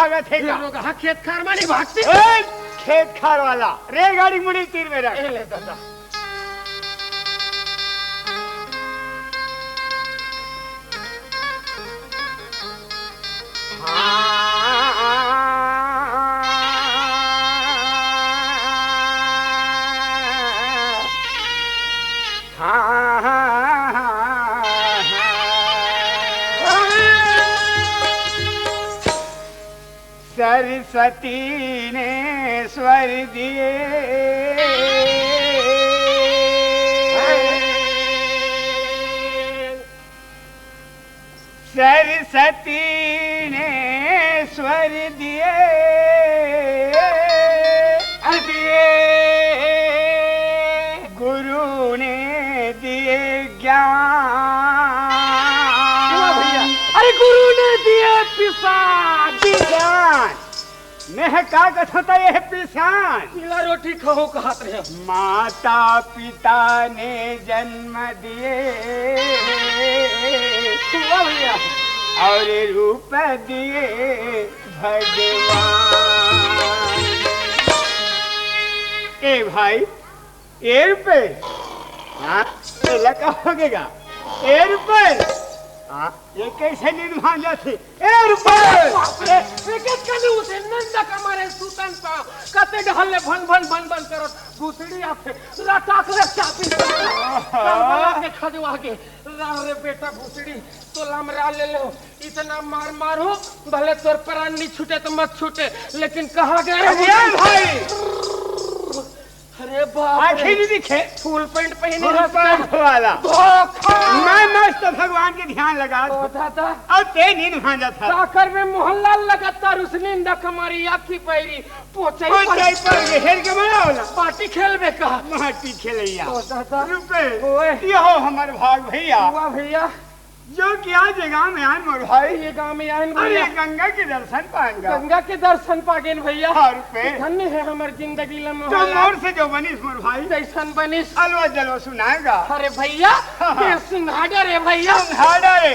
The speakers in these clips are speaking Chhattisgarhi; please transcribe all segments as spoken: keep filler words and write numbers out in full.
भागत हे ये का? लोग हा खेत खार मा नहीं भागते। ए, खेत खार वाला रेलगाड़ी मुड़ी तीर में रख। ए ले दादा। सरस्वती ने स्वर दिए। सरस्वती ने स्वर दिए, दिए। गुरु ने दिए ज्ञान। वाह भैया। अरे गुरु ने दिए पिसान। पिसान। मैं ह का कथों त ये पिसान। पीला रोटी खाओ कहत रहे। माता पिता ने जन्म दिए। वाह भैया। और रूप दिए भगवान। ए भाई, ए रुपेश, हाँ? एला का होगे गा? ए रुपेश, हाँ? ये कैसे नींद भांग जाथे? ए रुपेश! बाप रे, ये के कनु उसे नंदा कमारे सुतन पा, कते डहल ले भन भन भन भन करत, भुसड़ी आथे, लटाक ले चाबी। करबला के खजवा के, रा रे बेटा भुसड़ी, तोला मरा ले लो, इतना मार मारो, भले तोर प्राण नहीं छूटे तो मत छूटे, लेकिन कहाँ गए रे अरे भुसड़ी? भाई! अरे बाप रे। आँखें नहीं दिखे। फुल पैंट पहने फुल रहता। पैंट वाला। धोखा। मैं मस्त भगवान के ध्यान लगा। ओ दादा। अब ते नींद भांजा था। साकर में मोहनलाल लगातार उस नींदा कमारी आखी पैरी पोचाई पर। पोचाई पर ये हेर के बड़ा होला। पार्टी खेलबे का? माटी खेलैया। ओ दादा। रुपे। ओए। ये हो हमार भाग भैया। वाह भैया। जो कि आज ये गांव में आन मोर भाई। ये गांव में आन अरे भैया। गंगा के दर्शन पाएंगा। गंगा के दर्शन पागेन भैया। हाँ, रुपे। धन्य है हमर जिंदगी ला तो मोहनलाल। मोर से जो बनिस मोर भाई। जैसन बनिस। अलवा जलवा सुनाएगा। अरे भैया, हाँ, हाँ। ये सुनहाडा रे भैया। सुनहाडा रे।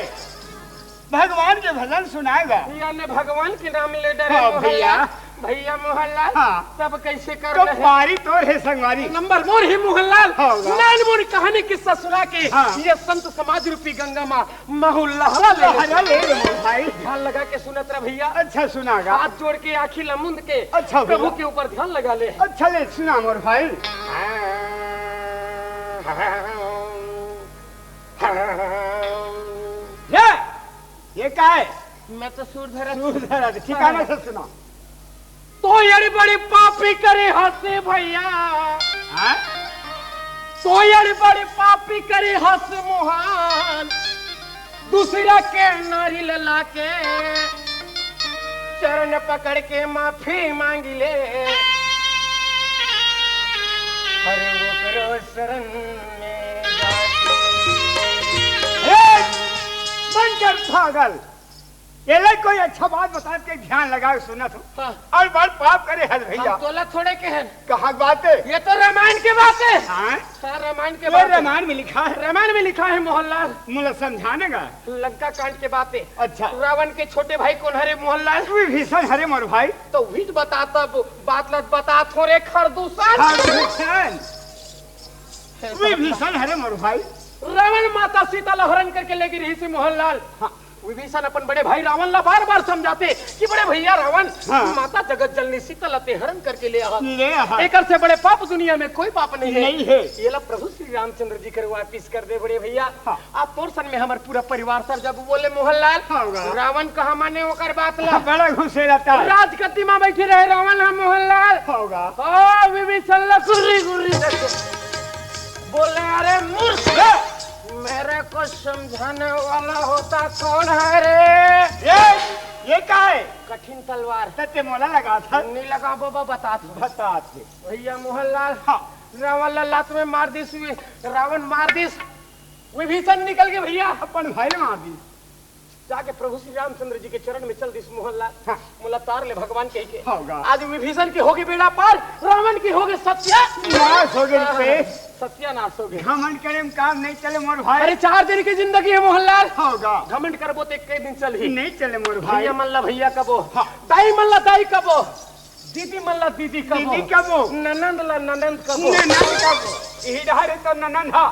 भगवान के भजन सुनाएगा। भैया ने भगवान के नाम ले डरे हाँ, मोहनलाल। भैया। भैया मोहनलाल, हाँ। तब कैसे कर तो रहे? पारी तोर हे संगवारी। नंबर मोर ही मोहनलाल। हाँ, वाह। नान मोर कहानी किस्सा सुना के हाँ। ये संत समाज रूपी गंगा माँ महू लहरा ले। लहरा ले रे मोर भाई। ध्यान लगा के सुनत रह भैया। अच्छा सुनागा। हाथ जोड़ के आँखी ला मुंद के अच्छा भैया। प्रभु के ऊपर ध्यान लगा ले। अच्छा ले सुना मोर भाई। ले, ये का है? मैं तो सूर धरा सूर धरा, ठिकाना से सुना। तो एड़ी बड़ी पापी करे हंसे भैया। हाँ? तो एड़ी बड़ी पापी करे हंस मोहन। दूसरा के नारी लला के चरण पकड़ के माफी मांगी ले। अरे ओकरो शरण में जाके। हे! बंजर पागल, एला कोई अच्छा बात बता के ध्यान लगा के सुनत हो। हाँ। और बड़ पाप करे हल भैया। हम तोला थोड़े के हन। कहाँ के बात है? ये तो रामायण के बात है। हाँ? हाँ, रामायण के ये बात है। रामायण में लिखा है। रामायण में लिखा है मोहनलाल। मुला समझाने का। लंका कांड के बात है। अच्छा। रावण के छोटे भाई कौन हरे मोहनलाल? विभीषण हरे मोर भाई। तो वही तो बता तब बात लत बता थोड़े खरदूषण। खरदूषण। विभीषण हरे मोर भाई। रावण माता सीता ला हरण करके लेगे रहिसे मोहनलाल। हाँ। विभीषण अपन बड़े भाई रावण ला बार-बार समझाथे कि बड़े भैया रावण, हाँ। माता जगत जननी सीता ला ते हरण करके ले आहा। ले आहा। एकर से बड़े पाप दुनिया में कोई पाप नहीं है। नहीं है। ये ला प्रभु श्री रामचंद्र जी कर वापिस कर दे बड़े भैया। हाँ। आज तोर सन में हमर पूरा परिवार सर जब बोले मोहनलाल, हाँ, होगा। रावण कहाँ माने ओकर बात ला। हाँ, बड़ा गुस्से रहता है। राजगद्दी में बैठे रहे रावण हम मोहनलाल। होगा। ओ विभीषण ला गुर्री गुर्री देखे। बोले, "अरे मूर्ख, मेरे को समझाने वाला होता कौन है रे?" ये, ये का है? कठिन तलवार। तते मोला लगा था। नहीं लगा बाबा, बता दो। बता दे। भैया मोहनलाल, हाँ। रावण ला लात में मार दिस, रावण मार दिस, विभीषण निकल गए भैया। अपन भाई ने मार दिस। जाके प्रभु श्री रामचंद्र जी के चरण में चल दिस मोहनलाल। हाँ। मोला तार ले भगवान कहि के। होगा। आज विभीषण के होगे बेड़ा पार, रावण के होगे सत्या नाश होगे रे। सत्यानाश होगे। घमंड करे में काम नहीं चले मोर भाई। अरे, चार दिन की जिंदगी है मोहनलाल। होगा। घमंड करबो ते कई दिन चलही। नहीं चले मोर भाई। भैया मन ला भैया कबो। हाँ। दाई मन ला दाई कबो। दीदी मन ला दीदी कबो। दीदी कबो। ननंद ला ननंद कबो। ननंद कबो। यही डहर है तो ननंद हा।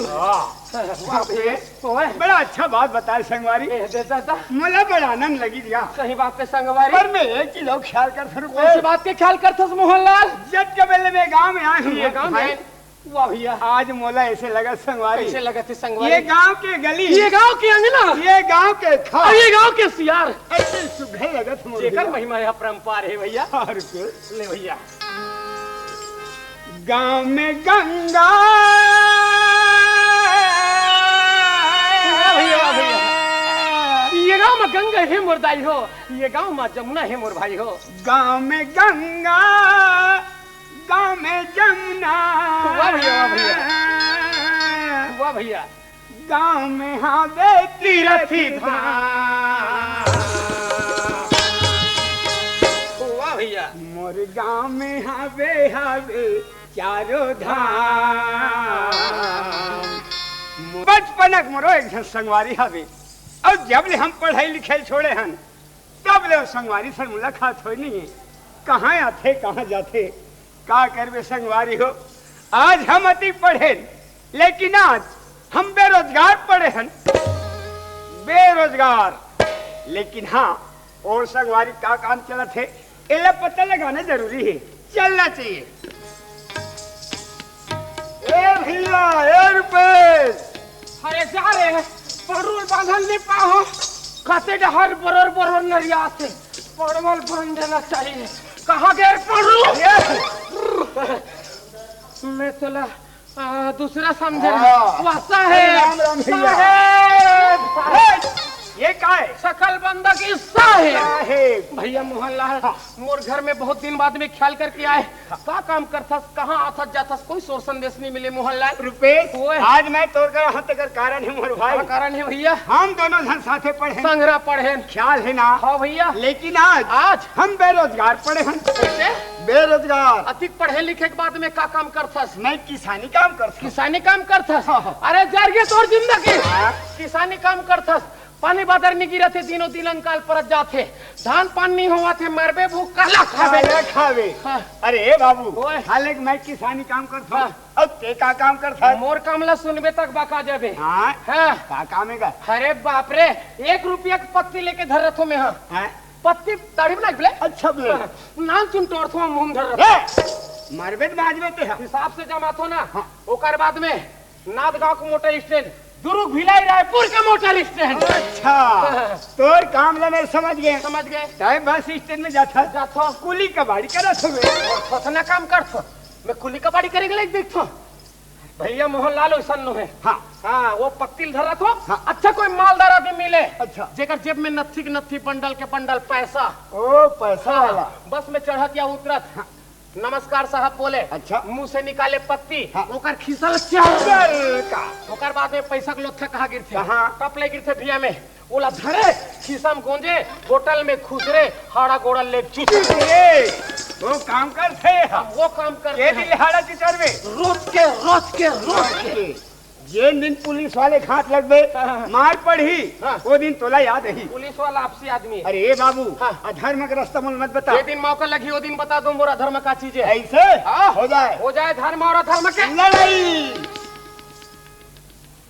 हाँ। वाह भैया। ओए। बड़ा अच्छा बात बताए संगवारी। ए, दे दादा। मोला बड़ा आनंद लगी दिया। सही बात है संगवारी। पर मैं एक चीज और ख्याल कर फिर कौन सी बात के ख्याल करथस मोहनलाल? जब के बेले मैं गांव में आए हूँ ये गांव भाई। में? वाह भैया। आज मोला ऐसे लगा संगवारी। कैसे लगत है संगवारी? ये गांव के गली। ये गांव के अंगना। ये गांव के खार। और ये गांव के सियार। ऐसे सुघर लगत मोर जेकर भैया। महिमा है अपरंपार है भैया। और के? ले भैया। गांव में गंगा। वाह भैया, वाह भैया। ये गांव में गंगा है मोर दाई हो, ये गांव में जमुना है मोर भाई हो। गांव में गंगा, गांव में जमुना। वाह भैया, वाह भैया। वाह भैया। गांव में हावे तीरथ तीरथ धाम। वाह भैया। मोर गांव में हावे, हावे चारों धाम। बचपनक मोरो एक झन संगवारी हावे, अउ जब ले हम पढ़ाई लिखाई छोड़े हन, तब ले ओ संगवारी से मुलाकात होय नहीं है। कहाँ आथे, कहाँ जाथे, का करबे संगवारी हो। आज हम अतिक पढ़ेन, लेकिन आज हम बेरोजगार पड़े हन। बेरोजगार। लेकिन हाँ, और संगवारी का काम चलत हे, एला पता लगाना जरूरी हे। चलना चाहिए। ए भैया, ए रुपेश। अरे जा रे, पेट्रोल बांधल नहीं पाहो। कते डहर बरोर बरोर नरिया से परवल बांध देना चाहिए। कहाँ गए रे पेट्रोल? ये। मैं तोला, आ, दूसरा समझे हाँ। वैसा है। राम राम भैया। साहेब। ए, ये का है? सकल बंदा की साहेब। साहेब। भैया मोहनलाल, हाँ। मोर घर में बहुत दिन बाद में ख्याल करके आए। का काम करथस, कहाँ आथस जाथस, कोई सोर संदेश नहीं मिले मोहनलाल। रुपेश, ओए। आज मैं तोर करा हूँ, तेकर कारण है मोर भाई। का कारण है भैया? हम दोनों झन साथे पढ़े। संगरा पढ़े। ख्याल है ना? हाँ भैया। लेकिन आज आज? हम बेरोजगार पड़े हन। कैसे? बेरोजगार। अतिक पढ़े लिखे के बाद में का काम करथस? मैं किसानी काम करथस। किसानी काम करथस? हाँ, हाँ। अरे जर गे तोर जिंदगी। हाँ। किसानी काम करथस, पानी बादर नी गिरत हे, दिनों दिन अंकाल परत जात हे, धान पान नी होवत हे, मरबे भूख काला खाबे। काला खाबे। हाँ। अरे ए बाबू, ओए। हाले मैं किसानी काम करथों, हाँ। अब ते का काम करथस? मोर काम ला सुनबे तक बका जाबे। हाँ? हाँ। का काम हे का? अरे बाप रे, एक रुपया के पत्ती लेके धर रथों मैं, हाँ। हाँ? पत्ती दाढ़ी बना के बोले? अच्छा बोले। हाँ। नान सुन टोरथों मुंह धर रथों। ए, मरबे त बाजबे ते, हाँ। हिसाब से जमाथों ना, हाँ। ओकर बाद में नांदगांव के मोटर स्टैंड, दुर्ग भिलाई रायपुर के मोटर स्टैंड। अच्छा, तोर काम ला मैं समझ गए। समझ गए। तय बस स्टैंड में जाथस। जाथों। कुली कबाड़ी करत हवे। थोथना काम करथों। मैं कुली कबाड़ी करे के लायक देखथों। भैया मोहनलाल वैसन नो है। हाँ। हाँ, वो पत्ती ल धरथों। हाँ। अच्छा कोई मालदार आदमी मिले। अच्छा। जेकर जेब में नत्थी के नत्थी, बंडल के बंडल पैसा। ओ, पैसा हाँ, वाला। बस में चढ़त या उतरत। हाँ। नमस्कार साहब बोले, अच्छा। मुंह से निकाले पत्ती, हाँ। ओकर खीसा ल चल। चल का। ओकर बाद में पैसा के लोथा कहाँ गिरथे? कहाँ? टप ले गिरथे भुइयां में, ओला धरे, खीसा में गोंजे, बोतल में खुसरे, हाड़ा गोड़ा ले चुस। ए, वो काम करथे। हम वो काम करथे। ये दिन हाड़ा चुचरबे। रोज के, रोज के, रोज के। जेन दिन पुलिस वाले के हाथ लगबे, हाँ, हाँ। मार पड़ही, हाँ। वो दिन तोला याद आही। पुलिस वाला आपसी आदमी। अरे ए बाबू, हाँ। अधर्म के रास्ता मोला मत बता। जे दिन मौका लगही, वो दिन बता दूं मोर अधर्म का चीज है। ऐसे? हाँ। हो जाए। हो जाए धर्म और अधर्म के लड़ाई।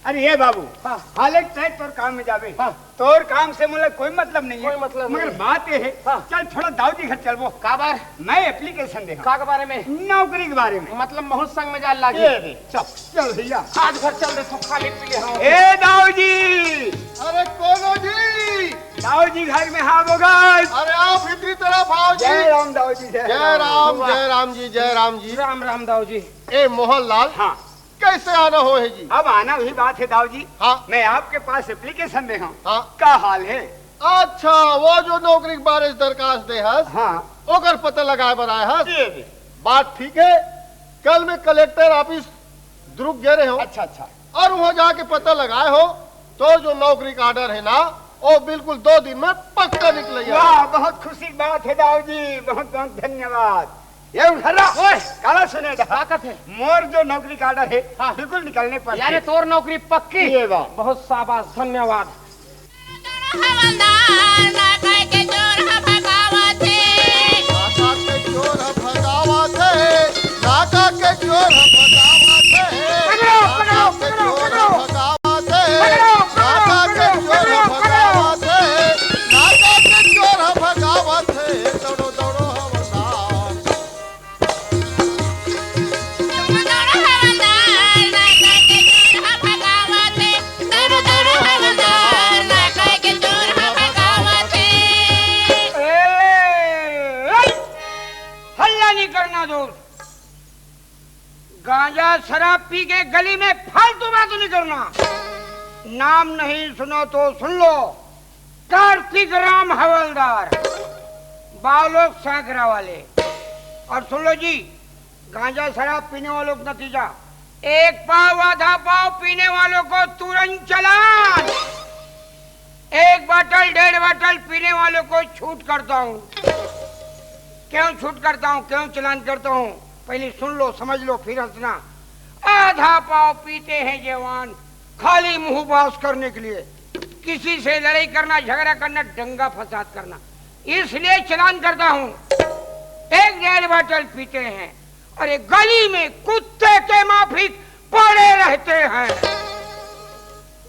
अरे ए बाबू, हाँ। हाले तय तोर काम में जाबे। हाँ। तोर काम से मोला कोई मतलब नहीं है। कोई मतलब मगर नहीं। बात ये है, हाँ। चल थोड़ा दाऊ जी घर चलबो। काबर? मैं एप्लीकेशन दे हूँ। का के बारे में? नौकरी के बारे में। मतलब महूं संग में जाए लागे। ये दे, चल, चल भैया। आज घर चल दे, तू खाली पीले हो। ए दाऊ जी! अरे कौन हो जी? दाऊ जी घर में हाँ बोगस। अरे आओ भीतरी तरफ आओ जी। जय राम दाऊ जी, जय जय राम। राम, वाह। जय राम जी, जय राम जी। राम राम दाऊ जी। ए मोहनलाल, हाँ। कैसे आना हो है जी? अब आना वही बात है दाऊ जी। हाँ। मैं आपके पास एप्लीकेशन दे हूँ। हाँ। का हाल है? अच्छा, वो जो नौकरी के बारे में दरखास्त दे हस, हाँ। ओकर पता लगाए बर आए हस। जी, जी। बात ठीक है। कल मैं कलेक्टर ऑफिस दुर्ग गे रहे हो। अच्छा, अच्छा। और वहाँ जाके पता लगाए हो, तोर जो नौकरी का ऑर्डर हे ना, वो बिल्कुल दो दिन में पक्का निकल जाए। वाह, बहुत खुशी की बात हे दाऊ जी, बहुत बहुत धन्यवाद। ये उठरा, ओए! काला सुने दा? का कथे? मोर जो नौकरी का ऑर्डर हे, हाँ। बिल्कुल निकलने पर यार, हे। तोर नौकरी पक्की? ये वाह। बहुत शाबाश, धन्यवाद। हवलदार ना कह के चोर ह भगावत हे। नाका के चोर ह भगावत हे, नाका के चोर ह भगावत हे, पकड़ो, पकड़ो, नाका के पकड़ो, चोर ह पकड़ो। भगावत हे, पकड़ो, पकड़ो, नाका के पकड़ो, चोर ह पकड़ो, पकड़ो। भगावत हे, नाका के चोर ह भगावत हे, दौड़ो, दौड़ो हवलदार। ए, हल्ला नहीं करना दोस्त। गांजा शराब पी के गली में फालतू बात नहीं करना। नाम नहीं सुना तो सुन लो, कार्तिक राम हवलदार, बावलोग सांकरा वाले। और सुन लो जी, गांजा शराब पीने वालों का नतीजा, एक पाव आधा पाव पीने वालों को तुरंत चालान, एक बाटल डेढ़ बाटल पीने वालों को छूट करता हूँ। क्यों छूट करता हूँ, क्यों चालान करता हूँ, पहले सुन लो, समझ लो, फिर हंसना। आधा पाव पीते हैं जवान, खाली मुंह बास करने के लिए, किसी से लड़ाई करना, झगड़ा करना, दंगा फसाद करना, इसलिए चालान करता हूँ। एक डेढ़ बाटल पीते हैं, अरे, गली में कुत्ते के माफिक पड़े रहते हैं।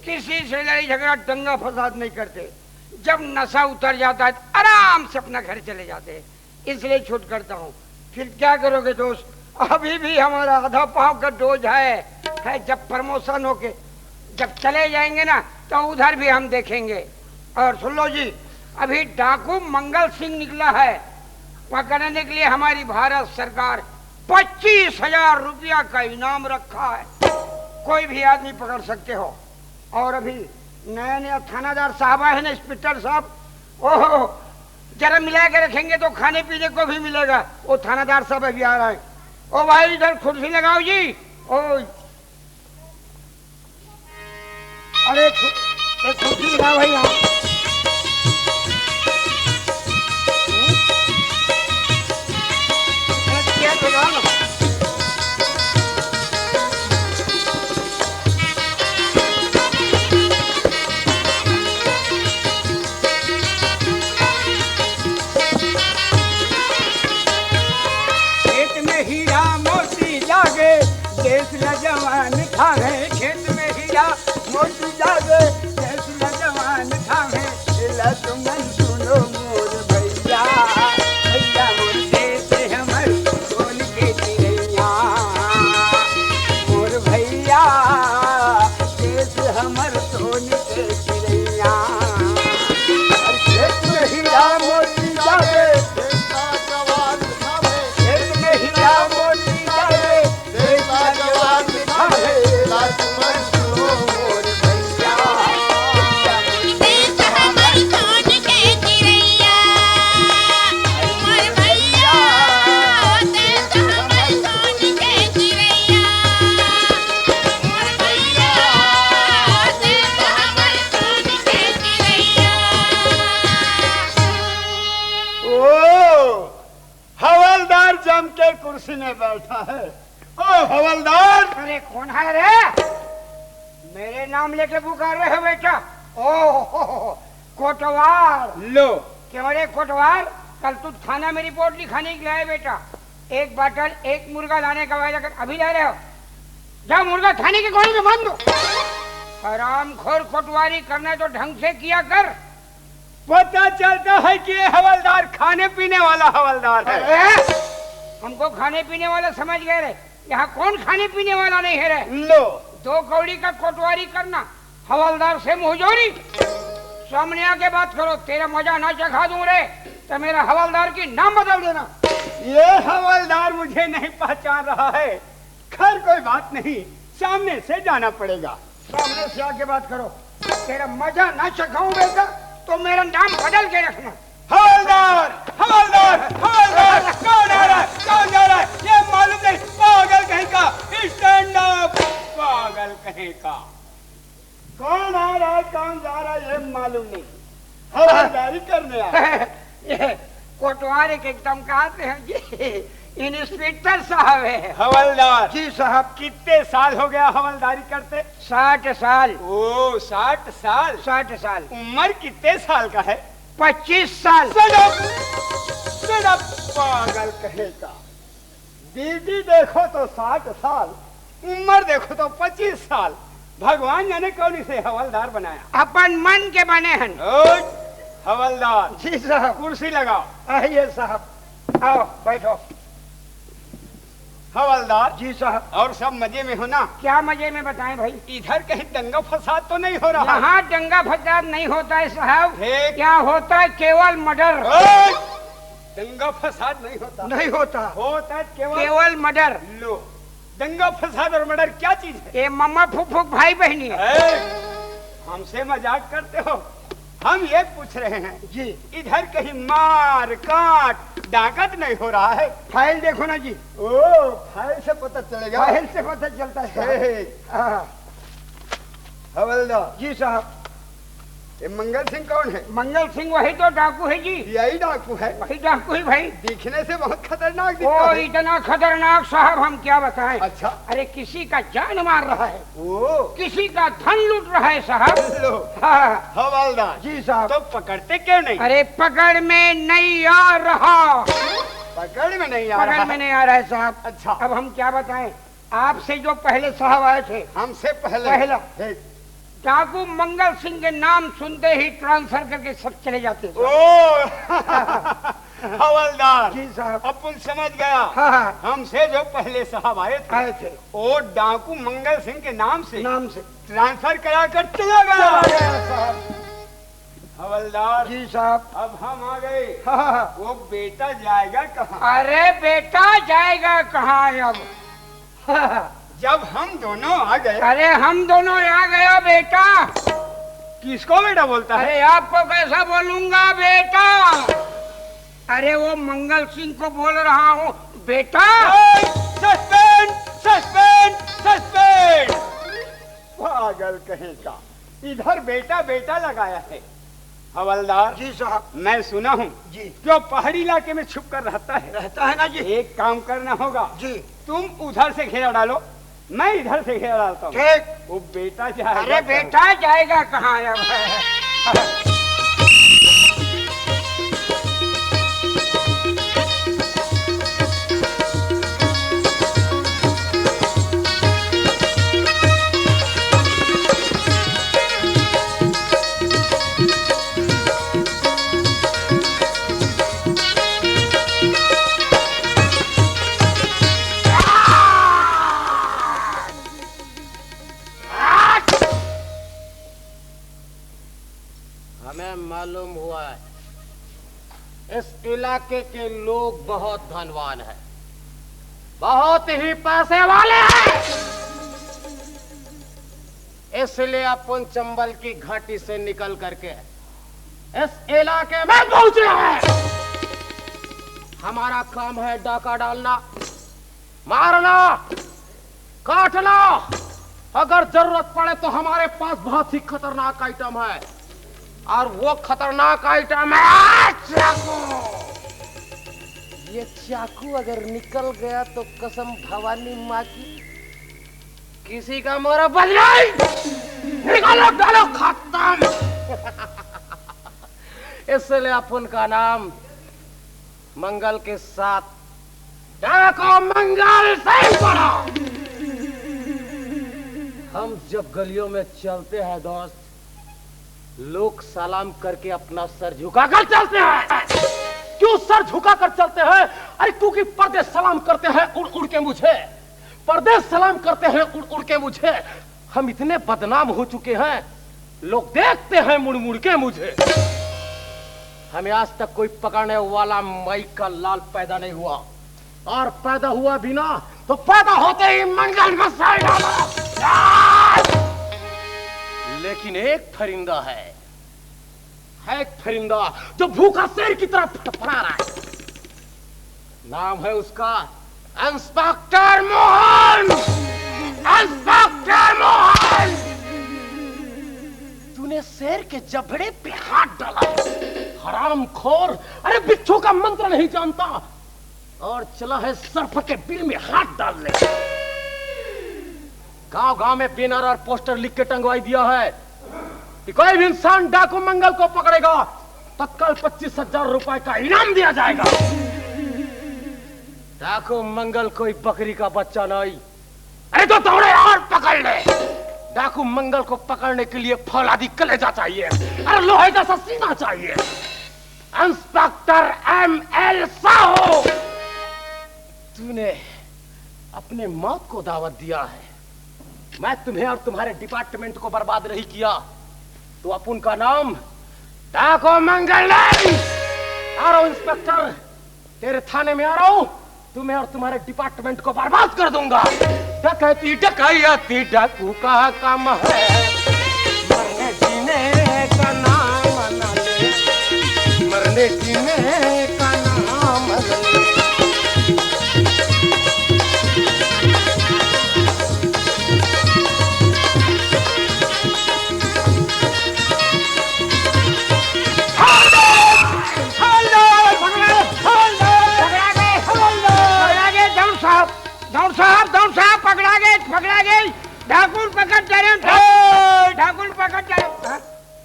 किसी से लड़ाई झगड़ा, दंगा फसाद नहीं करते। जब नशा उतर जाता है तो आराम से अपना घर चले जाते हैं, इसलिए छूट करता हूँ। फिर क्या करोगे दोस्त, अभी भी हमारा आधा पाव का डोज है, है। जब प्रमोशन होके जब चले जाएंगे ना, तो उधर भी हम देखेंगे। और सुन लो जी, अभी डाकू मंगल सिंह निकला है, पकड़ने के लिए हमारी भारत सरकार पच्चीस हजार रुपया का इनाम रखा है, कोई भी आदमी पकड़ सकते हो। और अभी नया नया थानादार साहब आए हैं ना, इंस्पेक्टर साहब, ओहो, जरा मिला के रखेंगे तो खाने पीने को भी मिलेगा। वो थानादार साहब अभी आ रहे हैं। ओ भाई, इधर कुर्सी लगाओ जी। ओ, अरे, खु-, एक कुर्सी लगाओ भाई यहाँ। हम्म? अरे, क्या चला लो? खेत में हीरा मोती जागे, देश ला जवान ठावे। खेत में हीरा मोती जागे, देश ला जवान ठावे। ला तुमन सुनो मोर भैया, भैया मोर देश हमर सोन के चिड़ैया, मोर भैया देश हमर सोन के चिड़ैया। अरे खेत में हीरा मोती जागे, खेत में हीरा मोती जागे, देश ला जवान ठावे। ला तुमन सुनो मोर भैया, देश हमर सोन के चिड़ैया, मोर भैया, देश हमर सोन के चिड़ैया, मोर भैया, देश हमर सोन के चिड़ैया। ओ, हवलदार जम के कुर्सी में बैठा है। ओ हवलदार! अरे कौन है रे? मेरे नाम लेके पुकार रहे हो बेटा? ओ हो, हो, हो, कोटवार। लो। क्यों रे कोटवार, कल तू थाना में रिपोर्ट लिखाने के लिए आया बेटा, एक बाटल एक मुर्गा लाने का वायदा कर, अभी ला रहे हो? जाओ मुर्गा थाने के गोली में बांध दो। हरामखोर, कोटवारी करना है तो ढंग से किया कर। पता चलता है कि ये हवलदार खाने पीने वाला हवलदार है। अरे, हमको खाने पीने वाला समझ गए रे, यहाँ कौन खाने पीने वाला नहीं है रे? लो। दो कौड़ी का कोटवारी करना, हवलदार से मुंहजोरी। सामने आके बात करो, तेरा मजा ना चखा दूं रे, तो मेरा हवलदार की नाम बदल देना। ये हवलदार मुझे नहीं पहचान रहा है, खैर कोई बात नहीं, सामने से जाना पड़ेगा। सामने से आके बात करो, तेरा मजा ना चखाऊं बेटा, तो मेरा नाम बदल के रखना। हवलदार, हवलदार, हवलदार, कौन आ रहा है, कौन जा रहा है, ये मालूम नहीं, पागल कहीं का, स्टैंड अप, पागल कहीं का। कौन आ रहा है, और एक एकदम कहते हैं जी, इंस्पेक्टर साहब है। हवलदार। जी साहब। कितने साल हो गया हवलदारी करते? साठ साल। ओ, साठ साल। साठ साल। उम्र कितने साल का है? पच्चीस साल। Shut up! Shut up! पागल कहेगा। बीबी देखो तो साठ साल, उम्र देखो तो पच्चीस साल। भगवान जाने कौन इसे हवलदार बनाया। अपन मन के बने हन। ओए, हवलदार। जी साहब। कुर्सी लगाओ। आइए साहब, आओ बैठो। हवलदार। जी साहब। और सब मजे में हो ना? क्या मजे में बताएं भाई? इधर कहीं दंगा फसाद तो नहीं हो रहा? यहाँ दंगा फसाद नहीं होता है साहब। ठीक। यहाँ होता है केवल मर्डर। ओए! दंगा फसाद नहीं होता। नहीं होता। होता है केवल केवल मर्डर। लो, दंगा फसाद और मर्डर क्या चीज है? ये मम्मा फुफुक भाई बहनी है। ए, हमसे मजाक करते हो? हम ये पूछ रहे हैं जी। इधर कहीं मार काट डाकत नहीं हो रहा है? फाइल देखो ना जी। ओ, फाइल से पता चलेगा। फाइल से पता चलता है साहब। हे, हे। हाँ। हवलदार। जी साहब। ये मंगल सिंह कौन है? मंगल सिंह वही तो डाकू है जी। यही डाकू है? वही डाकू है भाई। दिखने से बहुत खतरनाक दिखता ओ, है। इतना खतरनाक साहब, हम क्या बताएं। अच्छा। अरे, किसी का जान मार रहा है, ओ। किसी का धन लूट रहा है साहब। लो। हाँ। हवलदार। जी साहब। तो पकड़ते क्यों नहीं? अरे, पकड़ में नहीं आ रहा। पकड़ में नहीं आ पकड़ रहा में है। नहीं आ रहा है साहब। अच्छा। अब हम क्या बताएं, आपसे जो पहले साहब आए थे, हमसे पहले। पहला। हे। डाकू मंगल सिंह के नाम सुनते ही ट्रांसफर करके सब चले जाते हैं। ओ। हवलदार। जी साहब। अब पुल समझ गया। हाँ, हाँ। हमसे जो पहले साहब आए थे, आए थे। वो डाकू मंगल सिंह के नाम से नाम से। ट्रांसफर करा कर चला गया। चला गया साहब। हवलदार। जी साहब। अब हम आ गए। हाँ, हाँ, हाँ। वो बेटा जाएगा कहाँ? अरे, बेटा जाएगा कहाँ अब? जब हम दोनों आ गए। अरे, हम दोनों आ गया बेटा। किसको बेटा बोलता है? अरे, आपको कैसा बोलूंगा बेटा? अरे, वो मंगल सिंह को बोल रहा हूँ बेटा। ए, सस्पेंड, सस्पेंड, सस्पेंड। पागल कहीं का, इधर बेटा बेटा लगाया है। हवलदार। जी साहब। मैं सुना हूँ जी। जो पहाड़ी इलाके में छुप कर रहता है। रहता है ना जी। एक काम करना होगा जी। तुम उधर से घेरा डालो, मैं इधर से घेरा डालता हूँ। ठीक। वो बेटा जाएगा अरे कहाँ? बेटा जाएगा कहाँ अब? हमें मालूम हुआ है, इस इलाके के लोग बहुत धनवान हैं, बहुत ही पैसे वाले हैं, इसलिए अपन चंबल की घाटी से निकल करके इस इलाके में पहुंचे हैं। हमारा काम है डाका डालना, मारना, काटना, अगर जरूरत पड़े तो हमारे पास बहुत ही खतरनाक आइटम है। और वो खतरनाक आइटम है चाकू। ये चाकू अगर निकल गया तो कसम भवानी माँ की, किसी का मोरा बज नहीं। निकालो, डालो, खत्म। इसलिए अपन का नाम मंगल के साथ डाको मंगल सिंह पड़ा। हम जब गलियों में चलते हैं दोस्त, लोग सलाम करके अपना सर झुका कर चलते हैं। क्यों सर झुका कर चलते हैं? अरे क्योंकि परदेश सलाम करते हैं उड़ उड़ के मुझे, परदेश सलाम करते हैं उड़ उड़ के मुझे। हम इतने बदनाम हो चुके हैं, लोग देखते हैं मुड़ मुड़ के मुझे। हमें आज तक कोई पकड़ने वाला मई का लाल पैदा नहीं हुआ, और पैदा हुआ भी ना तो पैदा होते ही मंगल में सर डाला। लेकिन एक परिंदा है, है एक परिंदा जो भूखा शेर की तरह फड़फड़ा रहा है। नाम है उसका इंस्पेक्टर मोहन। इंस्पेक्टर मोहन, तूने शेर के जबड़े पे हाथ डाला है। हरामखोर, अरे बिच्छू का मंत्र नहीं जानता और चला है सर्प के बिल में हाथ डालने। गांव गांव में बैनर और पोस्टर लिख के टंगवाई दिया है कि कोई भी इंसान डाकू मंगल को पकड़ेगा, तत्काल पच्चीस हजार रुपए का इनाम दिया जाएगा। डाकू मंगल कोई बकरी का बच्चा नहीं। अरे तो दौड़े और पकड़ ले। डाकू मंगल को पकड़ने के लिए फौलादी कलेजा चाहिए, अरे लोहे जैसा सीना चाहिए। इंस्पेक्टर एम एल साहू, तूने अपने मौत को दावत दिया है। मैं तुम्हें और तुम्हारे डिपार्टमेंट को बर्बाद नहीं किया तो अपन का नाम डाकू मंगल नहीं। आ रहा हूं इंस्पेक्टर, तेरे थाने में आ रहा हूं। तुम्हें और तुम्हारे डिपार्टमेंट को बर्बाद कर दूंगा। डकैती डकैती डाकू का काम है, मरने जीने का नाम ना ले, मरने जीने का नाम ना ले। पकड़ा गए, डाकुन पकड़ डरे, डाकुन पकड़ डरे। हाँ?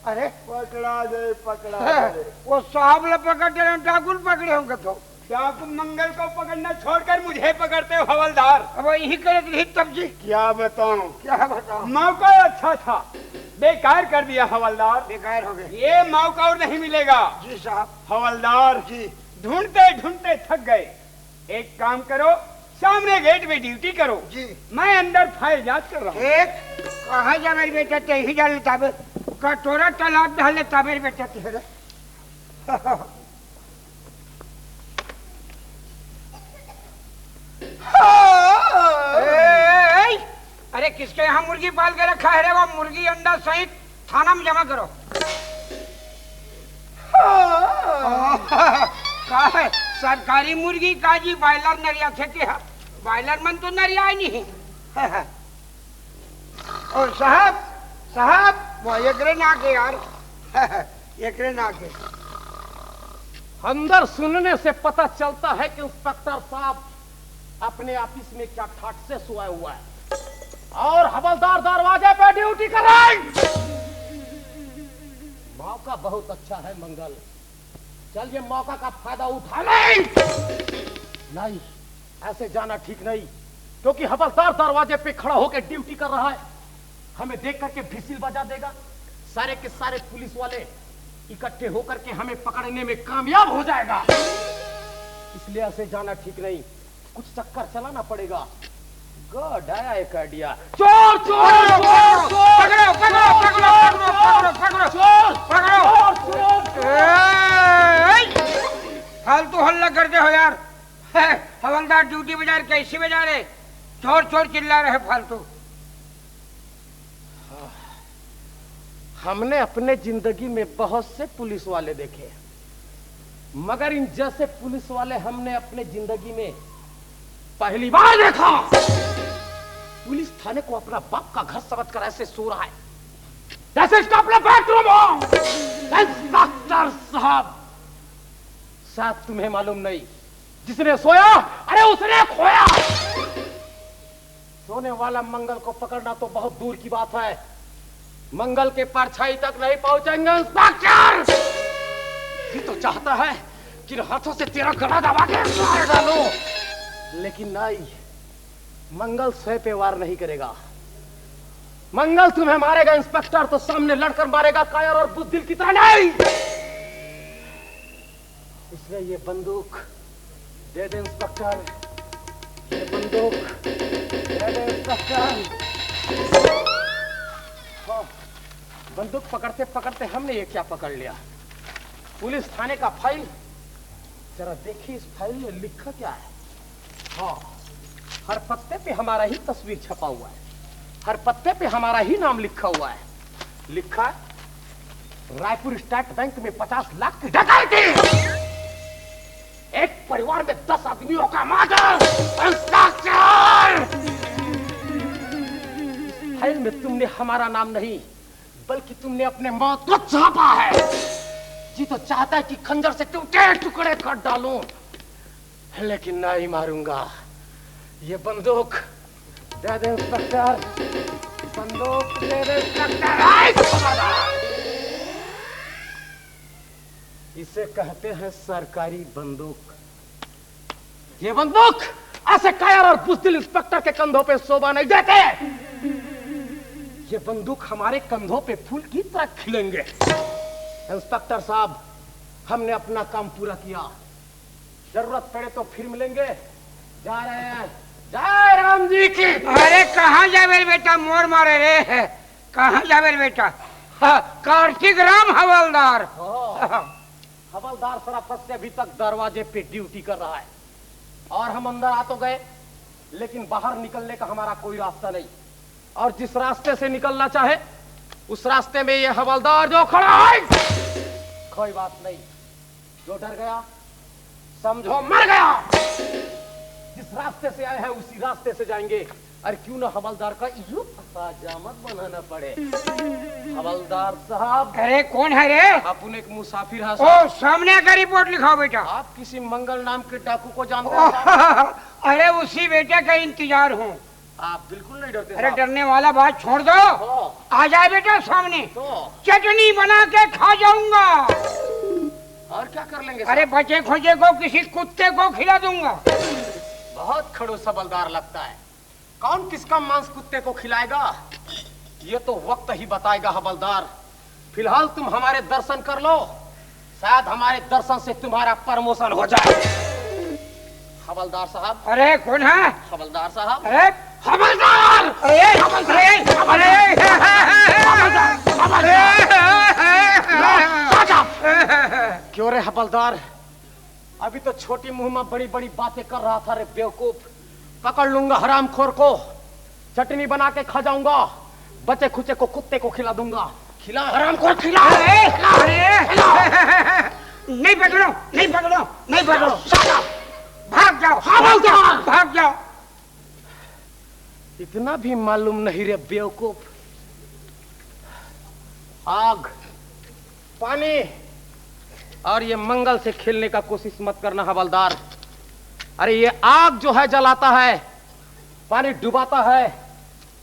अरे, पकड़ा गए, पकड़ा गए। वो साहब ला पकड़ डरे, डाकुन पकड़े होंगे तो। डाकू मंगल को पकड़ना छोड़कर मुझे पकड़ते हो हवलदार। अब यही करे तो नहीं तब जी। क्या बताऊं? क्या बताऊं? मौका अच्छा था, बेकार कर दिया हवलदार। बेकार हो गए। ये मौका और नहीं मिलेगा। जी साहब। हवलदार जी। ढूंढते ढूंढते थक गए। एक काम करो, सामने गेट में ड्यूटी करो। जी। मैं अंदर फाइल जांच कर रहा हूँ। एक, कहाँ जा मेरे बेटा, ते ही जा लेता बे। कटोरा तालाब डाल लेता मेरे बेटा तेरे। ए, ए, ए, अरे किसके यहाँ मुर्गी पाल के रखा है रे? वो मुर्गी अंडा सहित थाना में जमा करो। का है? सरकारी मुर्गी का जी, बॉयलर नरिया थे के? बॉयलर मन तो नरिया ही नहीं। ओ साहब, साहब, वो एकरे ना के यार। एकरे ना के। अंदर सुनने से पता चलता है कि इंस्पेक्टर साहब अपने ऑफिस में क्या ठाट से सोया हुआ है और हवलदार दरवाजे पे ड्यूटी कर रहा है। मौका बहुत अच्छा है मंगल, चल ये मौका का फायदा उठा ले। नहीं, ऐसे जाना ठीक नहीं, क्योंकि हवलदार दरवाजे पे खड़ा होकर ड्यूटी कर रहा है। हमें देख करके व्हिसिल बजा देगा। सारे के सारे पुलिस वाले इकट्ठे होकर के हमें पकड़ने में कामयाब हो जाएगा, इसलिए ऐसे जाना ठीक नहीं। कुछ चक्कर चलाना पड़ेगा। गॉड, आया एक आइडिया। चोर, चोर, चोर, चोर, पकड़ो, पकड़ो, चोर, पकड़ो, चोर, पकड़ो, पकड़ो, चोर, पकड़ो, चोर, पकड़ो। चोर, चोर। ए, फालतू हल्ला करते हो यार। है, हवलदार ड्यूटी बजा रहे, कैसी बजा रहे? चोर, चोर चिल्ला रहे फालतू। हमने अपने जिंदगी में बहुत से पुलिस वाले देखे, मगर इन जैसे पुलिस वाले हमने अपने जिंदगी में पहली बार देखा। पुलिस थाने को अपना बाप का घर समझकर ऐसे सो रहा है, जैसे इसका अपना बेडरूम हो। इंस्पेक्टर साहब, शायद तुम्हें मालूम नहीं, जिसने सोया, अरे उसने खोया। सोने वाला मंगल को पकड़ना तो बहुत दूर की बात है, मंगल के परछाई तक नहीं पहुंचेंगे इंस्पेक्टर। ये तो चाहता है कि इन हाथों से तेरा गला दबा के मार डालो, लेकिन नहीं, मंगल स्वयं पे वार नहीं करेगा। मंगल तुम्हें मारेगा इंस्पेक्टर, तो सामने लड़कर मारेगा, कायर और बुजदिल की तरह नहीं। इसलिए ये बंदूक दे दे इंस्पेक्टर, ये बंदूक दे दे इंस्पेक्टर। हाँ, बंदूक पकड़ते पकड़ते हमने ये क्या पकड़ लिया? पुलिस थाने का फाइल। जरा देखिए इस फाइल में लिखा क्या है। हाँ, हर पत्ते पे हमारा ही तस्वीर छपा हुआ है, हर पत्ते पे हमारा ही नाम लिखा हुआ है। लिखा है, रायपुर स्टेट बैंक में पचास लाख की डकैती, एक परिवार में दस आदमियों का मर्डर। इंस्पेक्टर, इस फाइल में तुमने हमारा नाम नहीं, बल्कि तुमने अपने मौत को छापा है। जी तो चाहता है कि खंजर से टूटे टुकड़े कर डालूं, लेकिन नहीं मारूंगा। ये बंदूक दे दे इंस्पेक्टर, बंदूक दे दे इंस्पेक्टर। आई! इसे कहते हैं सरकारी बंदूक। ये बंदूक ऐसे कायर और बुजदिल इंस्पेक्टर के कंधों पे शोभा नहीं देते। ये बंदूक हमारे कंधों पे फूल की तरह खिलेंगे। इंस्पेक्टर साहब, हमने अपना काम पूरा किया, जरूरत पड़े तो फिर मिलेंगे। जा रहे हैं। जय राम जी की। अरे कहाँ जाबे रे बेटा, मोर मारे रे? कहाँ जाबे रे बेटा? हाँ, कार्तिक राम हवलदार। हाँ। हवलदार शराफत से अभी तक दरवाजे पे ड्यूटी कर रहा है और हम अंदर आ तो गए, लेकिन बाहर निकलने का हमारा कोई रास्ता नहीं। और जिस रास्ते से निकलना चाहे, उस रास्ते में ये हवलदार जो खड़ा है, कोई बात नहीं। जो डर गया, समझो मर गया। जिस रास्ते से आए हैं, उसी रास्ते से जाएंगे। अरे क्यों ना हवलदार का यूं हजामत बनाना पड़े। हवलदार साहब। अरे कौन है रे? अपन एक मुसाफिर है ओ, साहब। सामने आकर रिपोर्ट लिखाओ बेटा। आप किसी मंगल नाम के डाकू को जानते हैं साहब? अरे उसी बेटे का इंतजार हूँ। आप बिल्कुल नहीं डरते अरे साहब। डरने वाला बात छोड़ दो। हाँ। आ जाए बेटा सामने। तो? चटनी बना के खा जाऊंगा। और क्या कर लेंगे अरे साहब? बचे खुचे को किसी कुत्ते को खिला दूंगा। बहुत खड़ूस हवलदार लगता है। कौन किसका मांस कुत्ते को खिलाएगा, ये तो वक्त ही बताएगा हवलदार। फिलहाल तुम हमारे दर्शन कर लो, शायद हमारे दर्शन से तुम्हारा प्रमोशन हो जाए। हवलदार साहब। अरे कौन है? हवलदार साहब। अरे हवलदार। अरे हवलदार। अरे हवलदार। हवलदार। हवलदार। क्यों रे हवलदार, अभी तो छोटी मुंह में बड़ी बड़ी बातें कर रहा था रे बेवकूफ। पकड़ लूंगा हरामखोर को, चटनी बना के खा जाऊंगा, बचे खुचे को कुत्ते को खिला दूंगा। खिला हरामखोर, खिला। अरे, खिला, अरे, खिला। नहीं पकड़ो, नहीं पकड़ो, नहीं पकड़ो। Shut up। भाग जाओ। हाँ, भाग जाओ। भाग जाओ। इतना भी मालूम नहीं रे बेवकूफ। आग, पानी और ये मंगल से खेलने का कोशिश मत करना हवलदार। अरे ये आग जो है जलाता है, पानी डुबाता है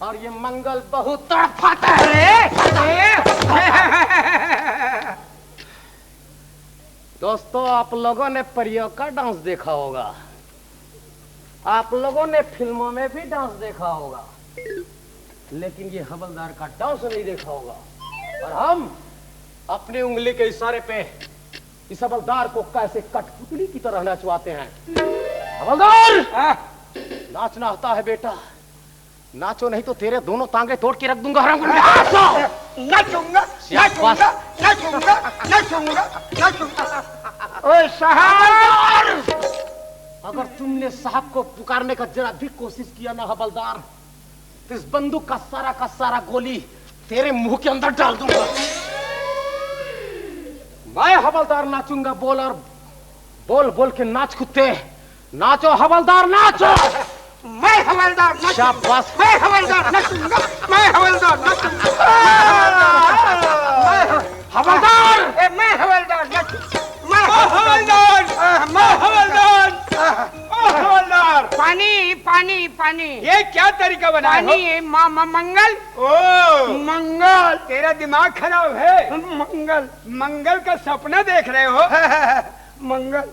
और ये मंगल बहुत तड़पाता है। अरे, अरे। दोस्तों, आप लोगों ने परियों का डांस देखा होगा, आप लोगों ने फिल्मों में भी डांस देखा होगा, लेकिन ये हवलदार का डांस नहीं देखा होगा। और हम अपनी उंगली के इशारे पे इस हवलदार को कैसे कठपुतली की तरह नचवाते हैं। हवलदार, हाँ। नाचना आता है बेटा, नाचो, नहीं तो तेरे दोनों टांगे तोड़ के रख दूंगा, हरामखोर। नाचो! नाचूंगा, शाबाश। नाचूंगा, नाचूंगा, नाचूंगा, नाचूंगा। ओए साहब! अगर तुमने साहब को पुकारने का जरा भी कोशिश किया ना हवलदार, तो इस बंदूक का सारा का सारा गोली तेरे मुंह के अंदर डाल दूंगा। मैं हवलदार नाचूंगा, बोल और बोल बोल के नाच कुत्ते, नाचो हवलदार नाचो। मैं हवलदार नाचूंगा। शाबाश। मैं हवलदार नाचूंगा। मैं हवलदार नाचूंगा। मैं हवलदार। हवलदार। ए, मैं हवलदार नाचूंगा। मैं ओ हवलदार। हवलदार। आह, मैं ओ हवलदार। आह, ओ हवलदार। पानी, पानी, पानी। ये क्या तरीका बनाया हो? पानी, मा-, मा-, मंगल। ओ। मंगल। तेरा दिमाग खराब है। मंगल। मंगल का सपना देख रहे हो? मंगल।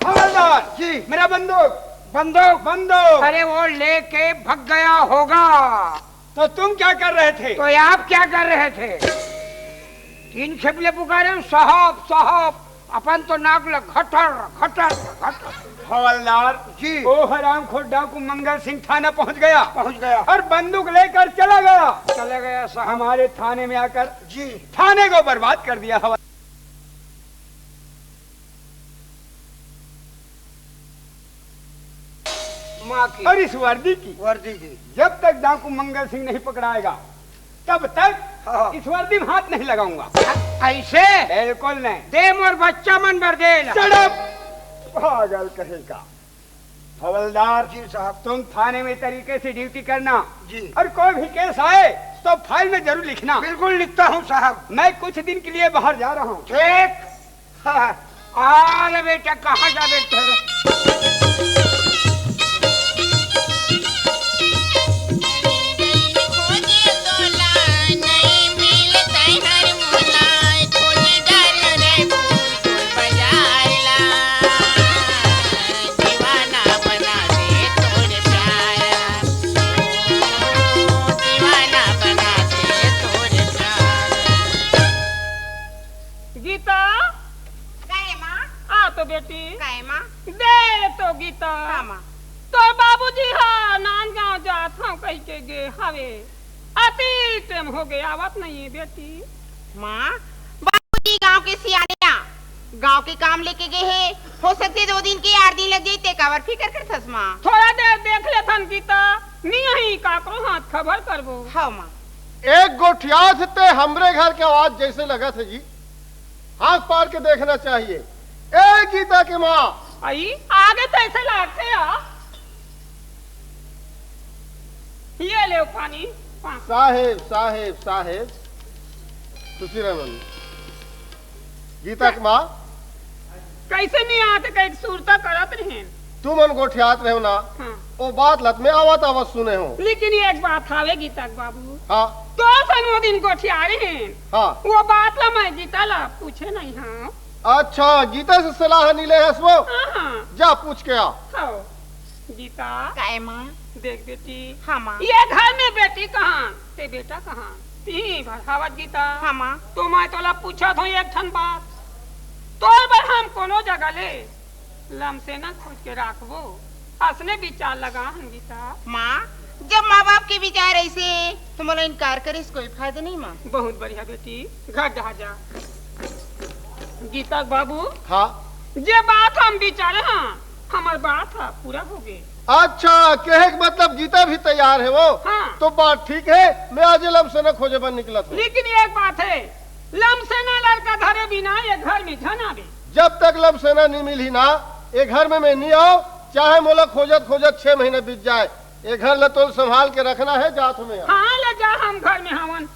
हवलदार जी। मेरा बंदूक। बंदूक? बंदूक। अरे वो लेके भग गया होगा। तो तुम क्या कर रहे थे? तो आप क्या कर रहे थे? तीन खेप ले पुकारे हो, साहब, साहब। अपन तो नाक ले घटर, घटर, घटर। हवलदार जी। वो हरामखोर डाकू मंगल सिंह थाना पहुंच गया। पहुंच गया। और बंदूक लेकर चला गया। चला गया साहब। हमारे थाने में आकर जी। थाने को बर्बाद कर दिया हवलदार। माँ की। और इस वर्दी की। वर्दी की। जब तक डाकू मंगल सिंह नहीं पकड़ाएगा, तब तक हाँ। इस वर्दी में हाथ नहीं लगाऊंगा। ऐसे? बिल्कुल नहीं। दे मोर बच्चा मन बर दे ला। Shut up! पागल कहेगा। हवलदार जी साहब। तुम थाने में तरीके से ड्यूटी करना। जी। और कोई भी केस आए तो फाइल में जरूर लिखना। बिल्कुल लिखता हूँ साहब। मैं कुछ दिन के लिए बाहर जा रहा हूँ। ठीक। हाँ, आ रे बेटा, कहाँ जा बेटा? गीता, काय माँ? आ तो बेटी। काय माँ? दे तो गीता। हाँ माँ। तोर बाबूजी हा नांदगांव जात हंव कहिके गे हवे, अति टेम होगे, आवत नइ हे बेटी। माँ, बाबूजी गांव के सियाने आ, गांव के काम लेके गे हे, हो सकथे दो दिन के, आठ दिन लग जाही, ते काबर फिकर करथस माँ? थोड़ा देर देख लेथन गीता, नइ आही काकरो हाथ खबर करबो। हाँ माँ। एक गोठियात हे ते हमरे घर के आवाज जइसे लगत हे जी। हाथ पार के देखना चाहिए। ए गीता के माँ। आई, आगे तइसे लागथे आ। ये लेव पानी, पानी। साहेब, साहेब, साहेब। खुशी रह मम्मी। गीता के माँ। कइसे नइ आत हे, कहिके सुरता करत रहेन। तुमन गोठियात रहेव ना, हाँ। ओ बात ल त मैं आवत आवत सुने हंव। लेकिन एक बात हावे गीता के बाबू। हाँ। तोर संग ओ दिन गोठियाय रहेन। हाँ। ओ बात ला मैं गीता ला पूछे नइ हंव। अच्छा, गीता से सलाह नइ ले हस वो? हाँ, हाँ। जा पूछ के आ। हाँ। गीता। काय माँ? देख बेटी। हाँ माँ। ये घर में बेटी कहाँ, ते बेटा कहाँ? तिही भर हावत गीता। हाँ माँ। तो मैं तोला पूछत हंव एक ठन बात। तोर बर हम कोनो जगह ले लमसेना खोज के राखबो, असने विचार लगा हन गीता। माँ, जब माँ बाप के विचार अइसे, तो मोला इनकार करे से कोई फायदा नइ माँ। बहुत बढ़िया बेटी, घर जा, जा। गीता के बाबू, हाँ। जे बात हम विचारे हन, हमर बात ह पूरा होगे। अच्छा, कहे के मतलब गीता भी तैयार हे वो? हाँ। तो बात ठीक हे, मैं आज लमसेना खोजे बर निकलत हंव। लेकिन एक बात हे, लमसेना लड़का धरे बिना ये घर में झन आवे। जब तक लमसेना नइ मिलही ना, ए घर में मैं नइ आंव, चाहे मोला खोजत खोजत छह महीना बीत जाए। ए घर ला तोला संभाल के रखना हे, जात हंव मैं। हाँ, ले जा, हम घर में हवन।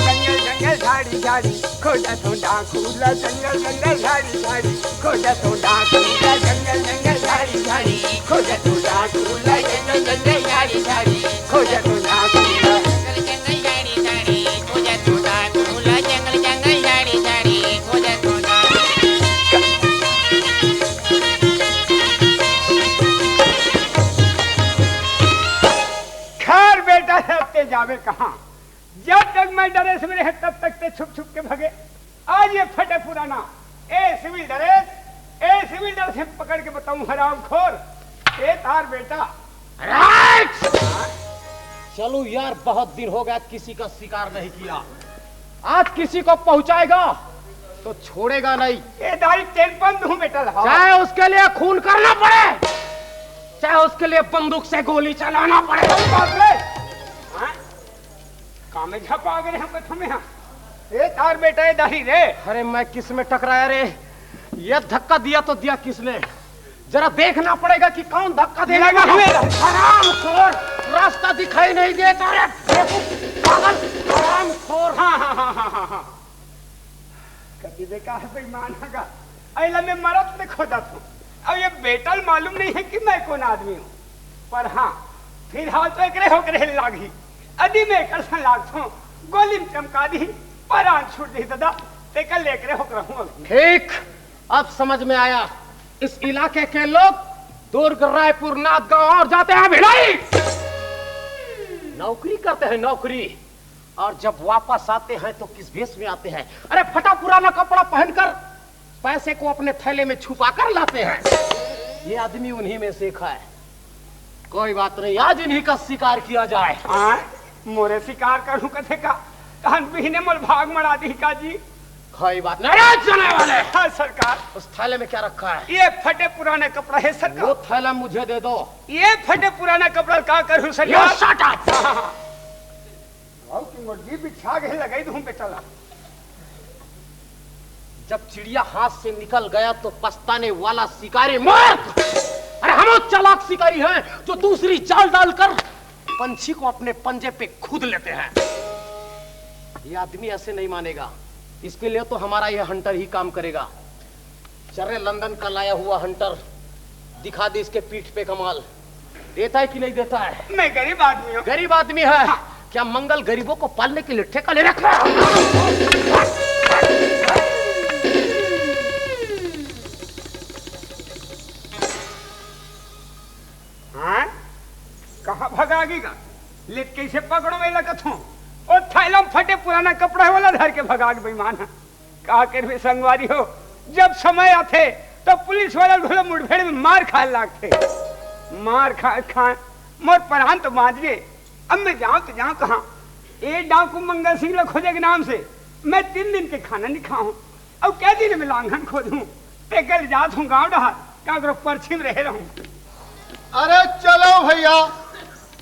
जंगल जंगल झाड़ी झाड़ी खोजत हंव डाकू ला, जंगल जंगल झाड़ी झाड़ी खोजत हंव डाकू ला, जंगल जंगल झाड़ी झाड़ी खोजत हंव डाकू ला, जंगल जंगल झाड़ी झाड़ी खोजत हंव डाकू ला। खैर बेटा, अब ते जाबे कहाँ? जब तक मैं डरे से रहे, तब तक ते छुप छुप के भगे। आज ये फटे पुराना ए सिविल ड्रेस, ए सिविल ड्रेस से पकड़ के बताऊं हरामखोर, ए तार बेटा। राइट! चलो यार, बहुत दिन हो गया, किसी का शिकार नहीं किया। आज किसी को पहुंचाएगा तो छोड़ेगा नहीं। ए दाई, टेन पंद हूँ बेटा, लाओ। चाहे उसके लिए खून करना पड़े, चाहे उसके लिए बंदूक से गोली चलाना पड़े। अरे बाप रे! हाँ? का में झपा गए हम कथम यहाँ? ए तार बेटा, ए दाढ़ी रे। अरे मैं किस में टकराया रे? ये धक्का दिया तो दिया किसने? जरा देखना पड़ेगा कि कौन धक्का देने वाला है। हरामखोर, रास्ता दिखाई नहीं देता रे। बेवकूफ, पागल, हरामखोर। हाँ, हाँ, हाँ, हाँ, हाँ, हाँ। कभी देखा है बेईमान हगा? अइला मैं मरत में खोदत हूँ। अब ये बेटा ल मालूम नहीं है कि मैं कौन आदमी हूँ। पर हाँ, फिलहाल तो एकरे होकरे लागही। अदी मैं एकर संग लागथों, गोली में चमका दी, परान छूट दी दादा, तेकर ले एकरे होकर हूँ अभी। ठीक, अब समझ में आया। इस इलाके के लोग दुर्ग, रायपुर, नांदगांव और जाते हैं भिलाई। नौकरी करते हैं, नौकरी। और जब वापस आते हैं तो किस भेष में आते हैं? अरे, फटा पुराना कपड़ा पहनकर पैसे को अपने थैले में छुपा कर लाते हैं। ये आदमी उन्हीं में से एक है। कोई बात नहीं, आज इन्हीं का शिकार किया जाए। हाँ, मोरे शिकार करूं कथे का? तहन बिहने मोल भाग मड़ा दी का जी? कोई बात नहीं। अरे, चने वाले! हाँ सरकार। उस थैले में क्या रखा है? ये फटे पुराने कपड़ा है सरकार। वो थैला मुझे दे दो। ये फटे पुराना कपड़ा का करूं सरकार? You shut up! हाँ, हाँ, हाँ। अब की मुर्गी बिछा के लगाई दूं बेटा ला। जब चिड़िया हाथ से निकल गया तो पछताने वाला शिकारी मूर्ख। अरे हम वो चालाक शिकारी हैं जो दूसरी चाल डालकर पंछी को अपने पंजे पे खुद लेते हैं। ये आदमी ऐसे नहीं मानेगा। इसके लिए तो हमारा ये हंटर ही काम करेगा। चल रे लंदन का लाया हुआ हंटर, दिखा दे इसके पीठ पे कमाल। देता है कि नहीं देता है? मैं गरीब आदमी हूँ। गरीब आदमी है? हाँ। क्या मंगल गरीबों को पालने के लिए ठेका ले रखा है? हाँ? कहाँ भगागेगा? ले कैसे पकड़ो मैं लगत हूँ। ओ थैला में फटे पुराना कपड़ा वाला धर के भगाग बेईमान है। का करबे संगवारी हो, जब समय आथे तो पुलिस वाला घलो मुठभेड़ में मार खाए लागथे। मार खा खा मोर परान तो बाँच गे। अब मैं जाऊँ तो जाऊँ कहाँ? ए डाकू मंगल सिंह ला खोजे के नाम से मैं तीन दिन के खाना नहीं खाऊँ। अब कै दिन में लांघन खोजूँ? ते कल जात हूँ गाँव डहर, काकरो परछी में रहे रहूँ। अरे चलो भैया,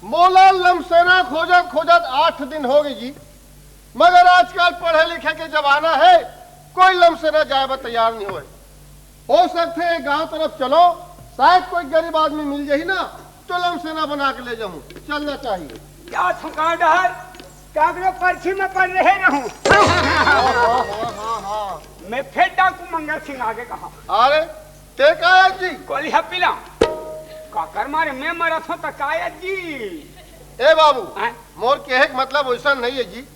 मोला लमसेना खोजत खोजत आठ दिन हो गए जी। मगर आजकल पढ़े लिखे के जमाना है, कोई लमसेना जाए बर तैयार नहीं होए। हो सकथे गांव तरफ चलो, शायद कोई गरीब आदमी मिल जाही ना, तो लमसेना बना के ले जाऊं। चलना चाहिए। क्या थकान डहर, काकरो परछी में पड़ रहे रहूं। हाँ, हाँ, हाँ, हाँ। मैं फिर डाकू मंगल सिंह आगे कहा। अरे, ते का आया जी? कोलिहा पीला। काकर मारे मैं मरत हूँ तो का आया जी? ए बाबू, हैं? मोर कहे के मतलब वैसा नहीं है जी।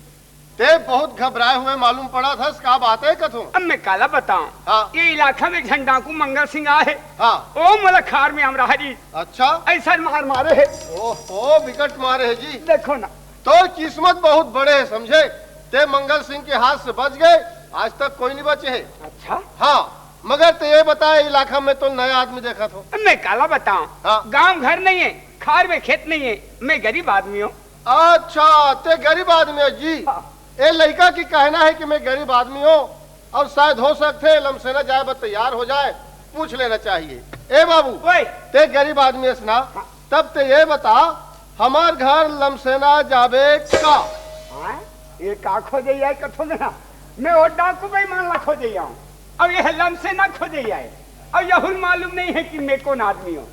ते बहुत घबराए हुए मालूम पड़त हस, का बात है कथो? अब मैं काला बताऊं? हाँ। ये इलाका में एक झन डाकू मंगल सिंह आए है। हाँ। ओ मोला खार में हमराहरी। अच्छा। ऐसा मार मारे है। ओहो, विकट मारे है जी। देखो ना। तोर किस्मत बहुत बड़े है समझे, ते मंगल सिंह के हाथ से बच गए, आज तक कोई नहीं बचे है। अच्छा। हाँ, मगर ते ये बता, इलाका में तो नया आदमी देखत हो। मैं काला बताऊं? हाँ। गांव घर नहीं है, खार में खेत नहीं है, मैं गरीब आदमी हूँ। अच्छा, ते गरीब आदमी है जी। हाँ। ए लड़का की कहना है कि मैं गरीब आदमी हूँ और शायद हो सकथे लमसेना जाए बर तैयार हो जाए, पूछ लेना चाहिए। ए बाबू, ओए। ते गरीब आदमी हस ना, हाँ। तब ते ये बता, हमार घर लमसेना जाबे का? हाँ? ये का खोजे आए कथो ना? मैं ओ डाकू बेईमान ला खोजे आऊँ। अब ये लमसेना खोजे आए। अब यहुन मालूम नहीं है कि मैं कौन आदमी हूँ।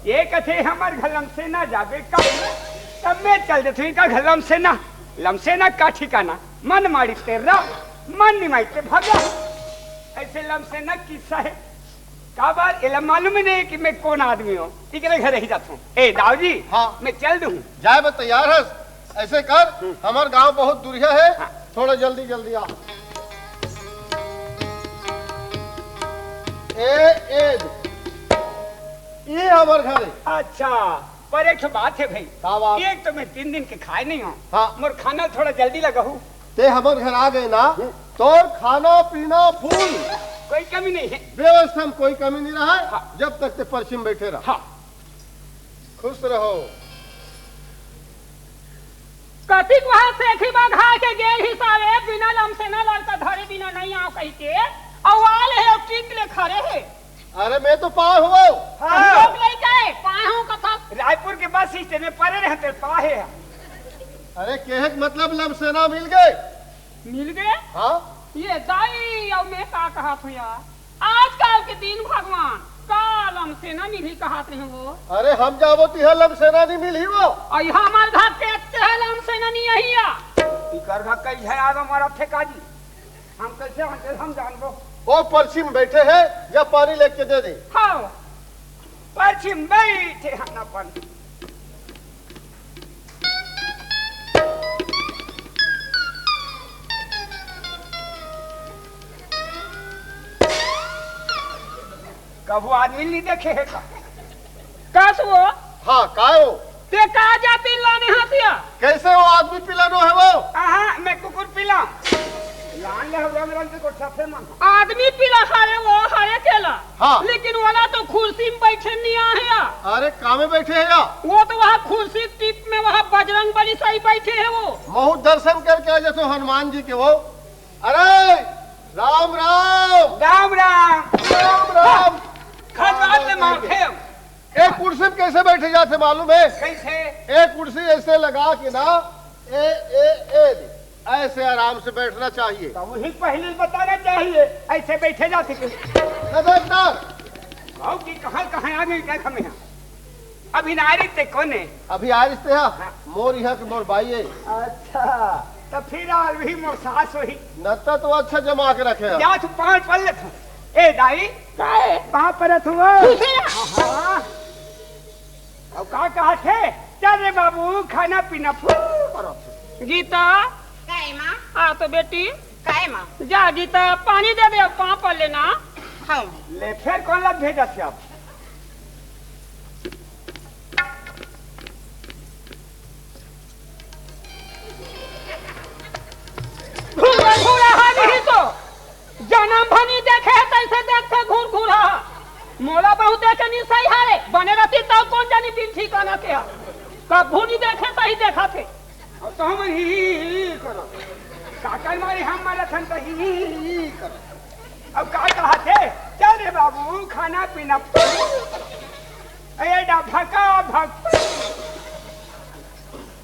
ये कथे हमार घर लमसेना जाबे का? तब मैं चल देते इनका घर लमसेना। लमसेना का ठिकाना? मन माड़ी ते रह, मन निमाई ते भगा। ऐसे लमसेना किस्सा है। काबर एला मालूम ही नहीं कि मैं कौन आदमी हूँ। इकरे घर ही जाता हूँ। ए दाऊ जी, हाँ। मैं चल दूँ। जाए बर तैयार हस? ऐसे कर, हम्म। हमार गांव बहुत दूरिया है, हाँ। थोड़ा जल्दी जल्दी आ। ए, ए, ये हमार घर है। अच्छा, पर एक ठो बात है भाई। का बात? एक तो मैं तीन दिन के खाए नहीं हूँ। हाँ। मोर खाना थोड़ा जल्दी लगाहू। ते हमर घर आ गए ना, हम्म। तोर खाना पीना फुल। कोई कमी नहीं है। व्यवस्था में कोई कमी नहीं रहा है, हाँ। जब तक ते परछी में बैठे रहा। हाँ। खुश रहो। कतिक वहाँ सेखी बघा के गेल ही सारे, बिना लमसेना लड़का धरे बिना नहीं आओ कही के, अउ आल है, अउ टीक ले खड़े है। अरे मैं तो पाए हुआ। हम लोग लइका है, पाए हूँ कथा। रायपुर के बस स्टैंड में पड़े रहते, पाए हैं। अरे कहे के मतलब लमसेना मिल गए। मिल गए? हाँ। ये दाई, अब मैं का कहा थू यार, आजकल के दिन भगवान का लमसेना मिली कहा थे वो। अरे हम जाबो तिहा लमसेना नहीं मिली वो। आई हमार घर के अच्छे है लमसेना नहीं यही या। इकर घर कई है यार हमारा ठेका जी। हम कैसे हम, हम जानबो? वो परछी में बैठे हैं, जा पानी लेके दे दे। हाँ, परछी में बैठे हैं अपन। कभू आदमी नहीं देखे है का? कस वो? हाँ, काय हो? ते का जा पिलाने हाथिया? कैसे वो आदमी पिलानो है वो? आहा, मैं कुकुर पिला। लान ले हो गया मेरा को सफे मन। आदमी पिला हरे वो, हरे केला। हाँ। लेकिन वाला तो कुर्सी में बैठे नहीं आहे या। अरे, का में बैठे हैं या? वो तो वहाँ कुर्सी टिप में वहाँ बजरंग बली सही बैठे हैं वो। महू दर्शन करके आ जैसे हनुमान जी के वो। अरे, राम राम। राम राम। राम राम। खजवात ले मांगे। एक कुर्सी में कैसे बैठे जाते मालूम है? कैसे? एक कुर्सी ऐसे लगा के ना, ए, ए, ए, ऐसे आराम से बैठना चाहिए। तो वही पहले बताना चाहिए, ऐसे बैठे जाते के। न बैठना। आओ कि कहाँ, कहाँ आ गई, देख हम यहाँ। अभी नारी ते कौन है? अभी आरिस ते हा? हाँ। मोर यहाँ के मोर बाई है। अच्छा, तो फिर आज भी मोर सास वही। नत्ता तो अच्छा जमा के रखे है। जा तू पाँव पर ले तू। ए दाई, काहे? पाँव परत हुआ। हाँ। अब का कहा थे? चल रे बाबू, खाना पीना फुल करो। गीता। काय माँ? आ तो बेटी। काय माँ? जा गीता, पानी दे दे, पाँव पर लेना। हाँ। ले फिर कौन लग भेजा थे आप? घूरा, घूरा हाल ही तो। जनम भनी देखे हे तैसे देखथे घूर घूर हा। मोला बहुत देखे नी सही हारे, बने रहती तब कौन जानी बिल ठिकाना के हा। कभू नी देखे सही देखा थे। अब तो हम ही, ही, ही करो। काकर मारे हम मारा थन तो ही, ही, ही करो। अब का कहा थे? चल रे बाबू, खाना पीना। ए डा भका भक।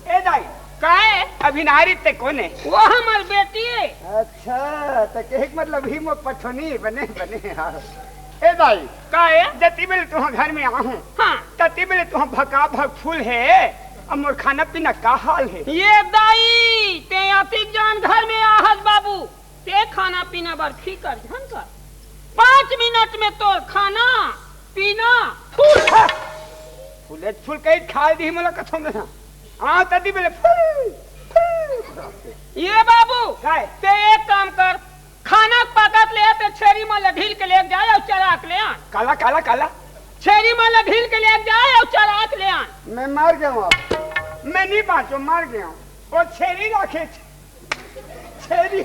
ए दाई, काय? अभी नारी ते कोने? वो हमर बेटी है। अच्छा, त कहे के मतलब ही मोर पठोनी बने, बने, हाँ। ए दाई, काय? जति बेले तुहा घर में आहूँ, हाँ। तति बेले तुहा भका भक फूल है, अब मोर खाना पीना का हाल है? ये दाई, ते अतिक जान घर में आहस बाबू, ते खाना पीना बर फिकर झन कर। पाँच मिनट में तोर खाना पीना फूल। फूले फूल कई खा दी मोला कथों में। हाँ, तदी बेले फूल, फूल। ये बाबू, काय? ते एक काम कर, खाना पाकत ले, ते छेरी मन ला ढील के ले जाए अउ चरा के ले आन। काला, काला, काला। छेरी मन ला ढील के ले जाए अउ चरा के ले आन। मैं मर गया हूँ अब। मैं नहीं बाँचो, मर गया हूँ। वो छेरी रखे छे-, छेरी।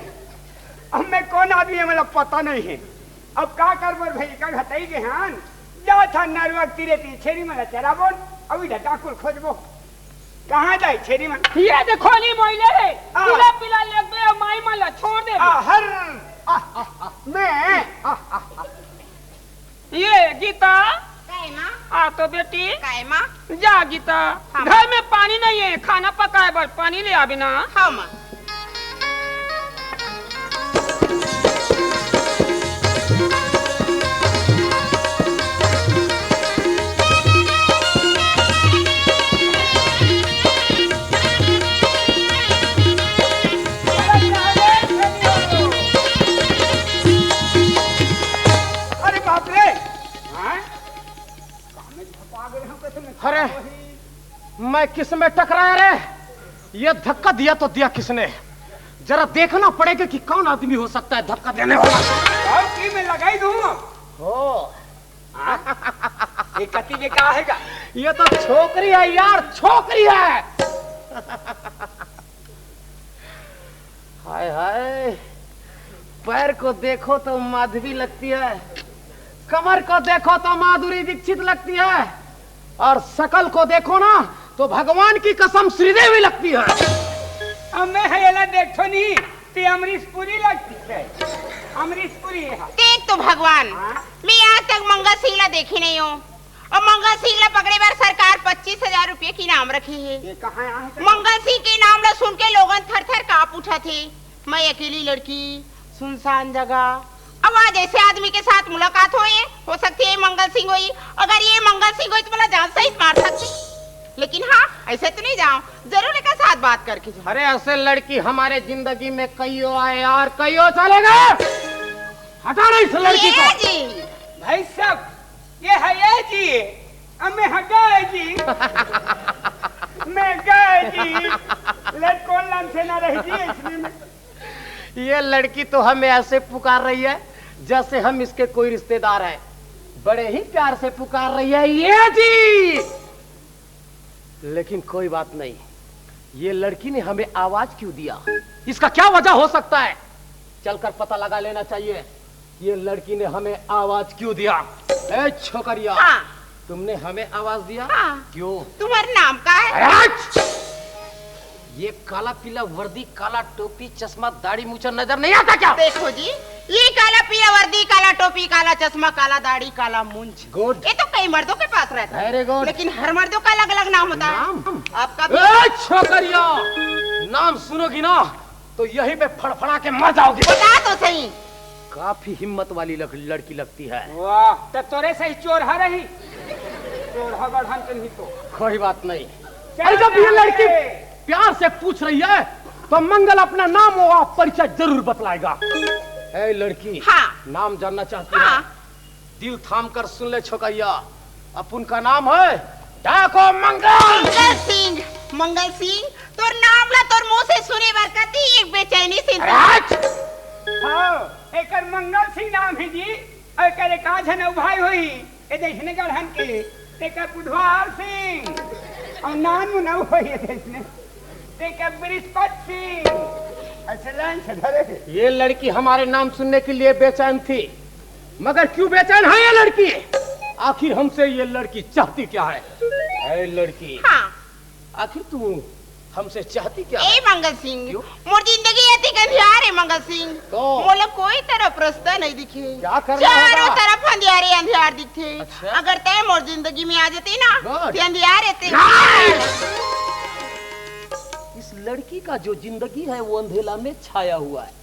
अब मैं कौन आदमी है, मतलब पता नहीं है। अब का करबो भाई, का घटई के हन? जा था नरुआ के तीरे ती छेरी मन ला चराबो, अउ इधर डाकुर खोजबो। कहाँ जाई छेरी मन? ये देखो नी मोइले है। आ। पीला पीला लेगबे अउ माई मन ला छोड़ देबे। आ, हर, आ, आ, आ, मैं, आ, आ, आ। ये गीता। काय माँ? आ तो बेटी। काय माँ? जा गीता। हाँ, माँ। घर में पानी नहीं है, खाना पकाए बर पानी ले आबे ना। हाँ, माँ। अरे बाप रे! हाँ? अरे, मैं किस में टकराया रे? ये धक्का दिया तो दिया किसने? जरा देखना पड़ेगा कि कौन आदमी हो सकता है धक्का देने वाला। और की मैं लगाई दूं? हो। हाँ? ये कति में का हैगा? ये तो छोकरी है यार, छोकरी है। हाय हाय, पैर को देखो तो माधवी लगती है, कमर को देखो तो माधुरी दीक्षित लगती है, और शकल को देखो ना तो भगवान की कसम श्रीदेवी लगती है। अब मैं है एला देखो नहीं, ते अमरीश पुरी लगती है, अमरीश पुरी है। देख तो भगवान, हाँ? मैं आज तक मंगल सिंह ला देखी नहीं हूँ। अउ मंगल सिंह ला पकड़े बर सरकार पच्चीस हजार रुपया के इनाम रखे हे। ये कहाँ आए? मंगल सिंह के नाम ला सुन के लोगन थर थर कांप उठत हे। मैं अकेली लड़की, सुनसान जगह, अउ आज ऐसे आदमी के साथ मुलाकात होए, हो सकथे ये मंगल सिंह होही। अगर ये मंगल सिंह होही तो मोला जान सहित मार सकथे। लेकिन हाँ, ऐसे तो नहीं जाओ, जरूर एकर साथ बात करके जाओ। अरे, ऐसे लड़की हमारे जिंदगी में कईयो आए यार, कईयो चलेगा। हटा ना इस लड़की को। ये जी। भाई साहब, ये है ये जी, अब मैं हगा है जी। मैं हगा है जी। ले कौन लान से ना रही जी इसमें मैं। ये लड़की तो हमें ऐसे पुकार रही है जैसे हम इसके कोई रिश्तेदार हैं। बड़े ही प्यार से पुकार रही है, ये जी। लेकिन कोई बात नहीं, ये लड़की ने हमें आवाज क्यों दिया, इसका क्या वजह हो सकता है? चलकर पता लगा लेना चाहिए, ये लड़की ने हमें आवाज क्यों दिया। ए छोकरिया, हाँ। तुमने हमें आवाज दिया? हाँ। क्यों? तुम्हारा नाम का है? अरे हट! ये काला पीला वर्दी, काला टोपी, चश्मा, दाढ़ी, मूछा नजर नहीं आता क्या? देखो जी, ये काला पीला वर्दी, काला टोपी, काला चश्मा, काला दाढ़ी, काला मूंछ, गुड। ये तो कई मर्दों के पास रहता है। वेरी गुड। लेकिन हर मर्दों का अलग-अलग नाम होता है। नाम? आपका भी? ए, छोकरिया! नाम सुनोगी ना, तो यहीं पे फड़फड़ा के मर जाओगी। बता तो सही। काफी हिम्मत वाली लक-, लड़की लगती है। वाह, तो तोरे सही चोर है रही। चोर है गढ़न के नहीं तो। कोई बात नहीं। चल अरे, जब ये लड़की रे। प्यार से पूछ रही है, तो मंगल अपना नाम और परिचय जरूर बतलाएगा। ए लड़की, हाँ। नाम जानना चाहती हाँ। है? दिल थाम कर सुन ले छोकैया, अपुन का नाम है डाको मंगल। मंगल सिंह, मंगल सिंह, तोर नाम ला तोर मुंह से सुने बर कति एक बेचैनी से। राज! हाँ, एकर मंगल सिंह नाम है जी, और एकर एक आध झन अउ भाई होही, ए देखने गढ़न के, तेकर बुधवार सिंह, और नान मुनौ होही, ए देखने, तेकर बृहस्पति सिंह, ऐसे लाइन से धरे। ये लड़की हमारे नाम सुनने के लिए बेचैन थी, मगर क्यों बेचैन है ये लड़की? आखिर हमसे ये लड़की चाहती क्या है? ए लड़की, हाँ। आखिर तू हमसे चाहती क्या ए है? मंगल सिंह, क्यों? मोर जिंदगी अतिक अंधियार है मंगल सिंह। तो? मोला कोई तरफ रास्ता नहीं दिखे। क्या करना चारों होगा? तरफ अंधियारे अंधियार दिखथे। अच्छा। अगर तै मोर जिंदगी में आ जाती ना, Good। ते अंधियार रहते। नहीं! इस लड़की का जो जिंदगी है वो अंधेला में छाया हुआ है।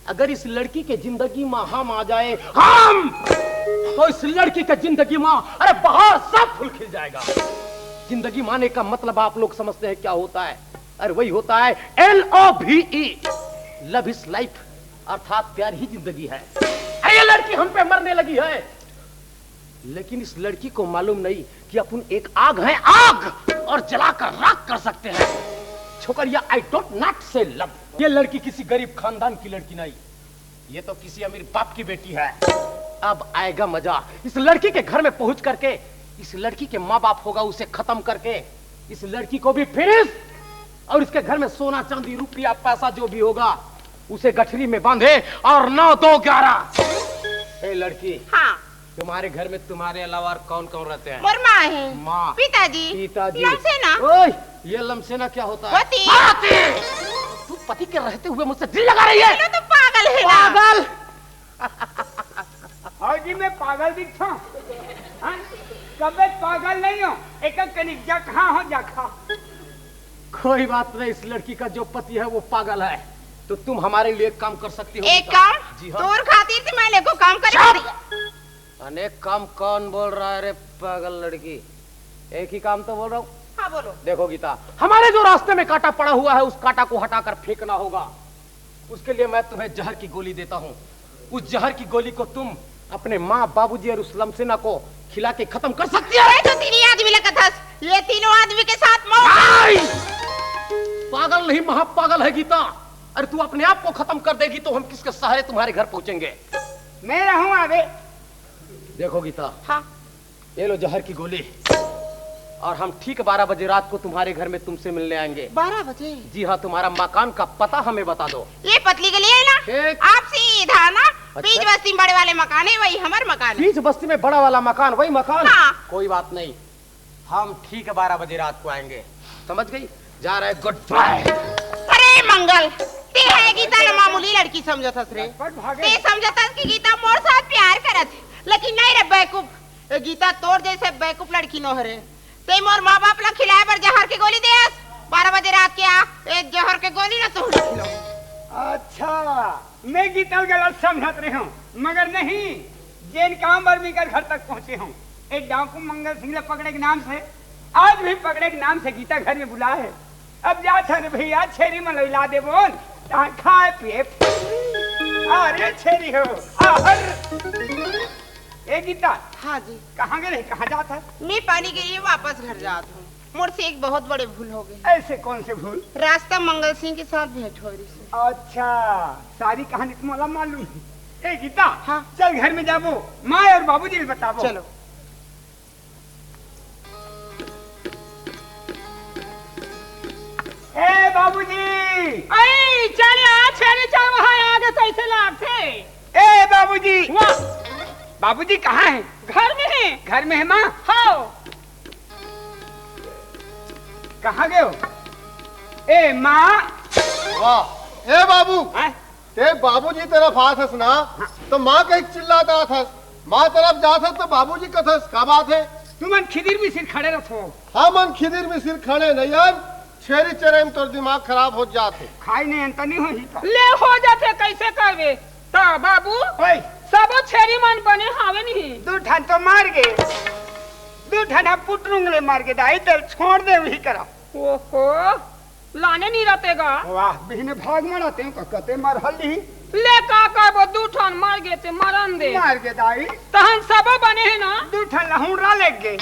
अगर इस लड़की के जिंदगी में हम आ जाए, हम, तो इस लड़की के जिंदगी में, अरे, बाहर सब फूल खिल जाएगा। जिंदगी माने का मतलब आप लोग समझते हैं क्या होता है? अरे, वही होता है L O V E, love is life, अर्थात प्यार ही जिंदगी है। अरे, ये लड़की हम पे मरने लगी है। लेकिन इस लड़की को मालूम नहीं कि अपन एक आग है, आग, और जलाकर राख कर सकते हैं। छोकरिया, I don't not say love। ये लड़की किसी गरीब खानदान की लड़की नहीं, ये तो किसी अमीर बाप की बेटी है। अब आएगा मजा। इस लड़की के घर में पहुंच करके, इस लड़की के माँ बाप होगा, उसे खत्म करके, इस लड़की को भी फिनिश, और इसके घर में सोना चांदी रुपया पैसा जो भी होगा, उसे गठरी में बांधे और नौ दो ग्यारह। ए लड़की, हाँ। तुम्हारे घर में तुम्हारे अलावा और कौन कौन रहते हैं? मोर माँ है। माँ। पिताजी। पिताजी। लमसेना। ओए, ये लमसेना क्या होता है? पति। पति! तू पति के रहते हुए मुझसे दिल लगा रही है? चलो तो पागल है ना। पागल? और जी मैं पागल दिखता हूँ? हाँ? कबे पागल नहीं हो, एक कनिक जखा हो जखा। कोई बात नहीं, इस लड़की का जो पति है वो पागल है, तो तुम हमारे लिए एक काम कर सकती हो एक बेटा। काम? जी हाँ। तोर खातिर तो मैं लेको काम करे चुप! पड़ी। अनेक काम कौन बोल रहा है रे पागल लड़की? एक ही काम तो बोल रहा हूँ। हाँ, बोलो। देखो गीता, हमारे जो रास्ते में कांटा पड़ा हुआ है, उस कांटा को हटाकर फेंकना होगा। उसके लिए मैं तुम्हें जहर की गोली देता हूँ। उस जहर की गोली को तुम अपने माँ, बाबूजी और उस लमसेना को खिला के खत्म कर सकती है। अरे, तो तीन ही आदमी लगत हस, ये तीनों आदमी के साथ मौत। नहीं! पागल नहीं, महापागल है गीता। अरे, तू अपने आप को खत्म कर देगी तो हम किसके सहारे तुम्हारे घर पहुंचेंगे? मैं रहूं आगे। देखो गीता, हाँ। ये लो जहर की गोली, और हम ठीक बारह बजे रात को तुम्हारे घर में तुमसे मिलने आएंगे। बारह बजे? जी हाँ, तुम्हारा मकान का पता हमें बता दो। ये पतली गली है ना, ठीक। आप सीधा ना, अच्छा। बीच बस्ती में बड़े वाले मकान है, वही हमार मकान है। बीच बस्ती में बड़ा वाला मकान, वही मकान? हाँ। कोई बात नहीं, हम ठीक बारह बजे रात को आएंगे, समझ गई? जा रहे, गुड बाय। अरे मंगल, ते है गीता ला मामूली लड़की समझत हस रे। झटपट भागे। ते समझत हस कि गीता मोर साथ प्यार करत है, लेकिन नहीं रे बेवकूफ, ए गीता तोर जैसे बेवकूफ लड़की नो हरे। ते मोर माँ बाप ला खिलाए बर जहर के गोली देस, बारह बजे रात के आ, ए जहर के गोली ना तोर ला खिलाऊं। अच्छा, मैं गीता ला गलत समझत रहे हूँ, मगर नहीं, जेन काम बर मैं कर घर तक पहुँचे हूँ, ए डाकू मंगल सिंह ला पकड़े के नाम से, आज भी पकड़े के नाम से गीता घर में बुला है। अब जात हन भैया, छेरी मन ला देबो, तहाँ खाए पिए। अरे छेरी हो, आहर। ए गीता, हाँ जी। कहाँ गे रही, कहाँ जात है? मैं पानी के लिए वापस घर जात हूँ। मोर से एक बहुत बड़े भूल हो गए। ऐसे कौन से भूल? रास्ता मंगल सिंह के साथ भेंट हो रही से। अच्छा, सारी कहानी तो मोला मालूम है। ए गीता, हाँ। चल घर में जाबो, माँ और बाबूजी ला बताबो। चलो। ए बाबूजी! अई, चल आ, छेरी चल, वहाँ आगे तैसे लागथे। ए बाबूजी! वाह! बाबूजी कहाँ है? घर में है। घर में है माँ? हाँ। कहाँ गए हो? ए माँ! वाह! ए बाबू! हैं? ते बाबूजी तरफ आत हस ना, तो माँ कहिके चिल्लात आत हस। माँ तरफ जात हस तो बाबूजी कथस, का बात है? तुमन खिदिर मिसिर खड़े रथो। हमन खिदिर मिसिर खड़े नहीं हन, छेरी चराई में तोर दिमाग खराब हो जात हे। खाई नहीं अंत नहीं होही का? ले हो जाथे, कैसे करबे? त बाबू, ओए। सबो छेरी मन बने हावे नहीं? दू ठन तो मार गे, दू ठन ह पुटरुंग ले मार गे दाई, तेल छोड़ दे वही करा। ओहो, लाने नहीं रहते गा। वाह, बिहने भाग मना तें का कते मार हल्ली। ले का करबो, दू ठन मार गे ते मरन दे। मार गे दाई। तहन सबो बने हे ना? दू ठन लहुंडरा ले गे।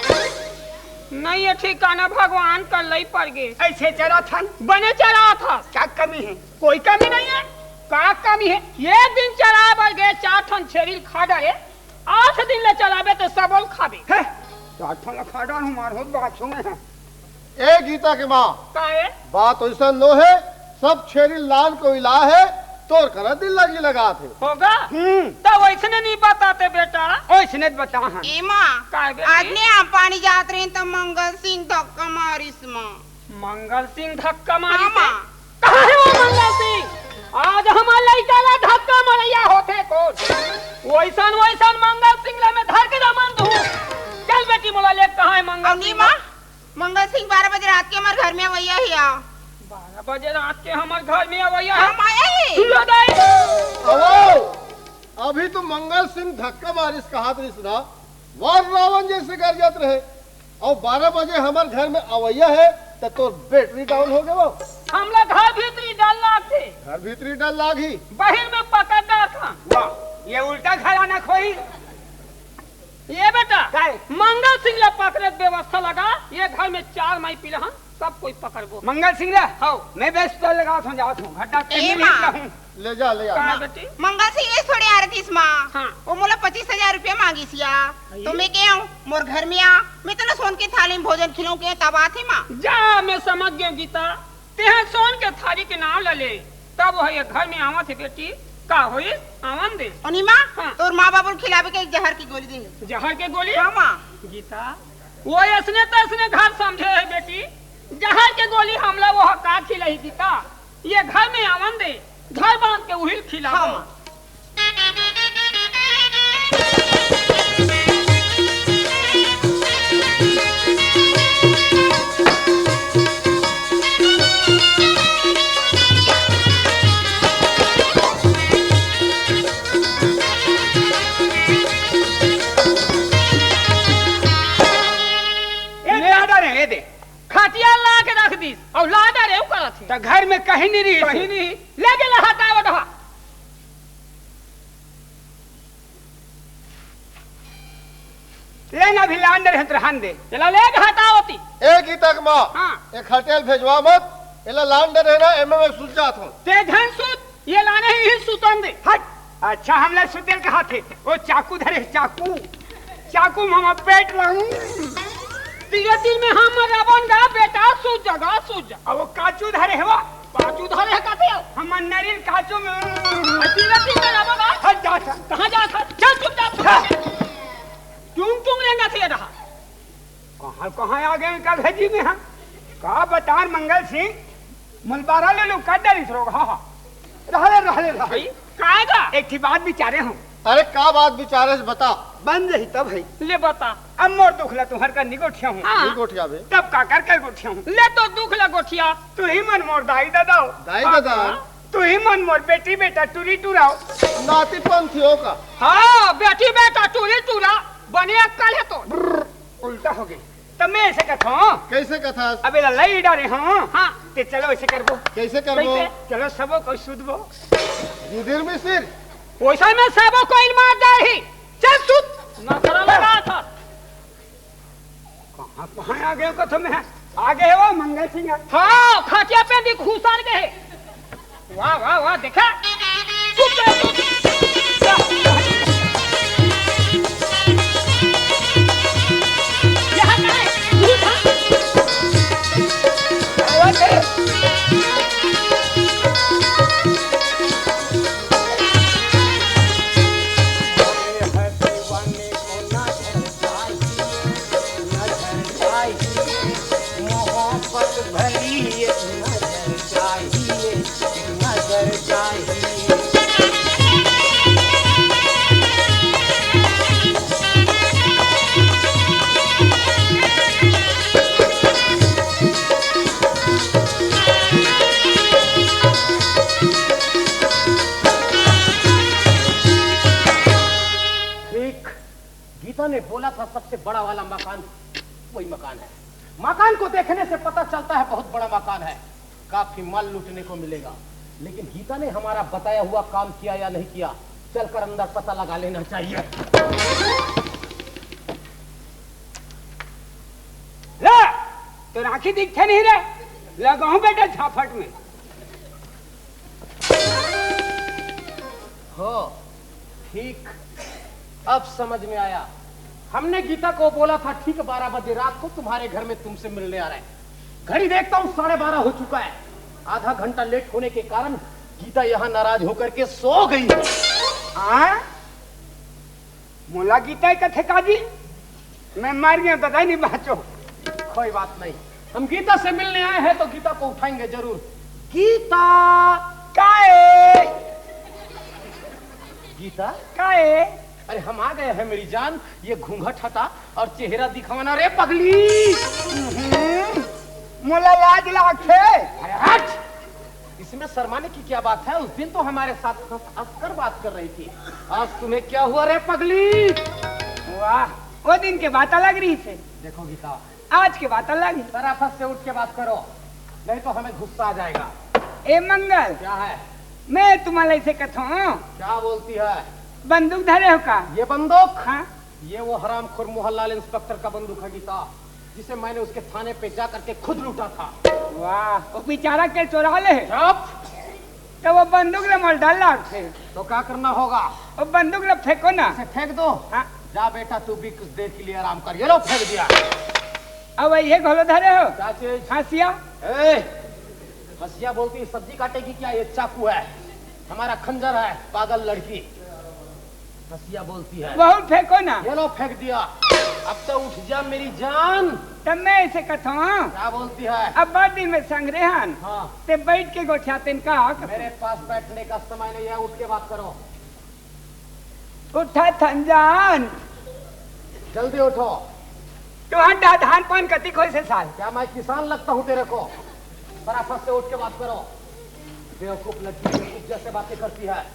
नहीं ये ठिकाना भगवान कर लई पड़ गे। ऐसे चरा थन। बने चरा था। क्या कमी है? कोई कमी नहीं है। का कमी है? एक दिन चराए बर गे, चार ठन छेरी ल खा डारे, आठ दिन ले चराबे त सबो ल खाबे। हे, चार ठन ल खा डार हूँ, मार होत बात सुने हैं। ए गीता के माँ, का है? बात वैसा नो है, सब छेरी लान को इला है, तोर करा दिल लगी लगा थे। होगा? हम्म। त वैसने नहीं बताते बेटा। वैसने बता हन। ए माँ, का है बेटी? आज ने हम पानी जात रहे त मंगल सिंह धक्का मारिस माँ। मंगल सिंह धक्का मारिस? हाँ, माँ। कहाँ है वो मंगल सिंह? आज हमार लइका ला धक्का मरैया होथे कोन। वैसन, वैसन मंगल सिंह ला मैं धर के दमन दूँ। चल बेटी, मोला ले, कहाँ है मंगल अवनी सिंह? माँ, मंगल सिंह बारह बजे रात के हमार घर में अवैया हे आ। बारह बजे रात के हमार घर में अवैया हे? हाँ, माँ, यही। लो दाई। अवो, अभी तो मंगल सिंह धक्का मारिस कहत रहिस ना, वार रावण जैसे गरजत रहे। अउ बारह बजे हमर घर में अवैया हे, त तोर battery down हो गए वो। हमला घर भीतरी डर लागथे। घर भीतरी डर लागही। बहिर में पकड़ डारथन। वाह, ये उल्टा घराना खोई। ये बेटा, काय? मंगल सिंह ला पकड़े के व्यवस्था लगा, ये घर में चार माई पिलहन, सब कोई पकड़बो। मंगल सिंह ला? हौ। मैं व्यवस्था लगावत हूँ, जावत हूँ, घटा के ए मिल माँ। लेता हूँ। ले जा, ले जा। कहाँ बेटी? मंगल सिंह ये थोड़े आ रही थी माँ। हाँ। वो मोला पच्चीस हजार रुपया मांगिस या। अरे। तो मैं कहे हूँ, मोर घर में आ, मैं तोला सोन के थाली में भोजन खिलाऊं के तब आथे माँ। जा, मैं समझ गया गीता, तेहा सोन के थाली के नाम ला ले, तब वो ये घर में आवत हे बेटी, का होई, आवन दे। अनी माँ, हाँ। तोर माँ बाबू ल खिलावे के एक जहर की गोली दे। जहर के गोली? हाँ माँ। गीता, वो ऐसने तैसने घर समझे हे बेटी, जहर के गोली हमला वो का खिलाही गीता, ये घर में आवन दे, घर बांध के उहिल खिलावा। हाँ। ए, लाडा रे, ए दे। खटिया ला के रख दीस, अउ लाडा रे, उ करत हे। त घर में कहीं नहीं रही। कहीं नहीं। ले के ला हटावा डहा। ले ना, अभी लान डरे हन त रहन दे। चला ले के हटावती। ए गीता के माँ, हाँ। एक खटिया ल भेजवा मत, एला लान डरे ना, एमे मैं सुत जात हूँ। ते झन सुत, ये लाने ही सुतन दे। हट, अच्छा हमला सुते कहा थे, वो चाकू धरे, चाकू, चाकू में हम पेट लाऊं। तीन दिन में हम रवन गा बेटा, सुत जगा, सुत जा। अब वो काचू धरे हवा। काचू धरे है कहते हो? हम नरिन काचू में। अजीब अजीब में रहो ना। हट जा, जा। कहाँ जा था? चल चुपचाप से। हाँ। टुंग टुंग रहना चाहिए रहा। कहाँ, कहाँ आ गए इनका भेजी में हम? का बता मंगल सिंह, मलबारा ले लो, कर डाली रोग। हाँ, हाँ। रहले, रहले, रहले। भाई, काहे का? एक ठे बात बिचारे हूँ। अरे का बात बिचारे से बता। बन जही तब है। ले बता। अब मोर दुख ला तुहर कर निगोठिया हूँ। हाँ। नहीं गोठिया बे। तब का कर कर गोठिया हूँ। ले तो दुख ला गोठिया। तू ही मन मोर दाई ददा हो। दाई ददा। हाँ। तू ही मन मोर बेटी बेटा टूरी टूरा हो। नाती पंथी हो का? हाँ, बेटी बेटा टूरी टूरा। बने अक्कल है तो। ब्र, उल्टा हो गई। त मैं ऐसे कथों। कैसे कथस? अबे ला लई डारे हों। हाँ। ते चलो ऐसे करबो। कैसे करबो? कैसे? चलो सबो कोई सुतबो। गिदिर मिसिर। वैसा में सबो कोई मार डारही। चल सुत। नखरा लगा था। कहाँ, कहाँ आ गए कथों में? आ गए हो मंगल सिंह। हाँ, खटिया पे भी घुसर गए। वाह, वाह, वाह, देखा? चुप रहो, चुप। यहाँ का है? भूत है? आवाज है। मोहब्बत भरी एक नजर चाहिए, एक नजर चाहिए। गीता ने बोला था सबसे बड़ा वाला मकान वही मकान है। मकान को देखने से पता चलता है बहुत बड़ा मकान है, काफी माल लूटने को मिलेगा। लेकिन गीता ने हमारा बताया हुआ काम किया या नहीं किया, चलकर अंदर पता लगा लेना चाहिए। ला, तो राखी दिखते नहीं रे, लगाऊं बेटा झापट में। हो, ठीक, अब समझ में आया। हमने गीता को बोला था ठीक बारह बजे रात को तुम्हारे घर में तुमसे मिलने आ रहे हैं। घड़ी देखता हूँ, साढ़े बारह हो चुका है। आधा घंटा लेट होने के कारण गीता यहाँ नाराज होकर के सो गई है। हाँ, मोला गीता ही कथे का जी? मैं मर गया, पता ही नहीं बाचो। कोई बात नहीं, हम गीता से मिलने आए हैं तो गीता को उठाएंगे जरूर। गीता! काए? गीता, काए? अरे हम आ गए हैं मेरी जान, ये घूंघट हटा और चेहरा दिखाना रे पगली। हम्म, मोला लाज लागथे। अरे हट, इसमें शर्माने की क्या बात है? उस दिन तो हमारे साथ हंस हंस कर बात कर रही थी, आज तुम्हें क्या हुआ रे पगली? वाह, वो दिन के बात अलग रहिसे, देखो गीता, आज के बात अलग है। सराफत से उठ के बात करो, नहीं तो हमें गुस्सा आ जाएगा। ए मंगल, क्या है? मैं तुम्हारा इसे कथो, क्या बोलती है? बंदूक धरे हो का? ये बंदूक? हाँ, ये वो हरामखोर मोहनलाल इंस्पेक्टर का बंदूक है गीता, जिसे मैंने उसके थाने पे जा करके खुद लूटा था। वाह, वो बेचारा के चोरा ले। चुप! तो वो बंदूक ले मोल डाल लाग थे। तो क्या करना होगा? वो बंदूक ले फेंको ना। इसे फेंक दो। हाँ। जा बेटा, तू भी कुछ देर के लिए आराम कर। ये लो, फेंक दिया। अब ये घोलो धरे हो। क्या चीज? हंसिया। ए, हंसिया बोलती है, सब्जी काटेगी क्या? ये चाकू है, हमारा खंजर है, पागल लड़की। हंसिया बोलती है। बहुत फेंको ना। ये लो, फेंक दिया। अब तो उठ जा मेरी जान। तब मैं इसे कथो, क्या बोलती है? अब बहुत दिन में संग्रहण। हाँ। ते बैठ के गोठियाते का? मेरे पास बैठने का समय नहीं है, उठ के बात करो। उठा थंजान। जल्दी उठो। तुहां डा धान पान कति खोइसे साल? क्या मैं किसान लगता हूँ तेरे को? फटाफट से उठ के बात करो। बेवकूफ लड़की बेवकूफ जैसे बातें करती है।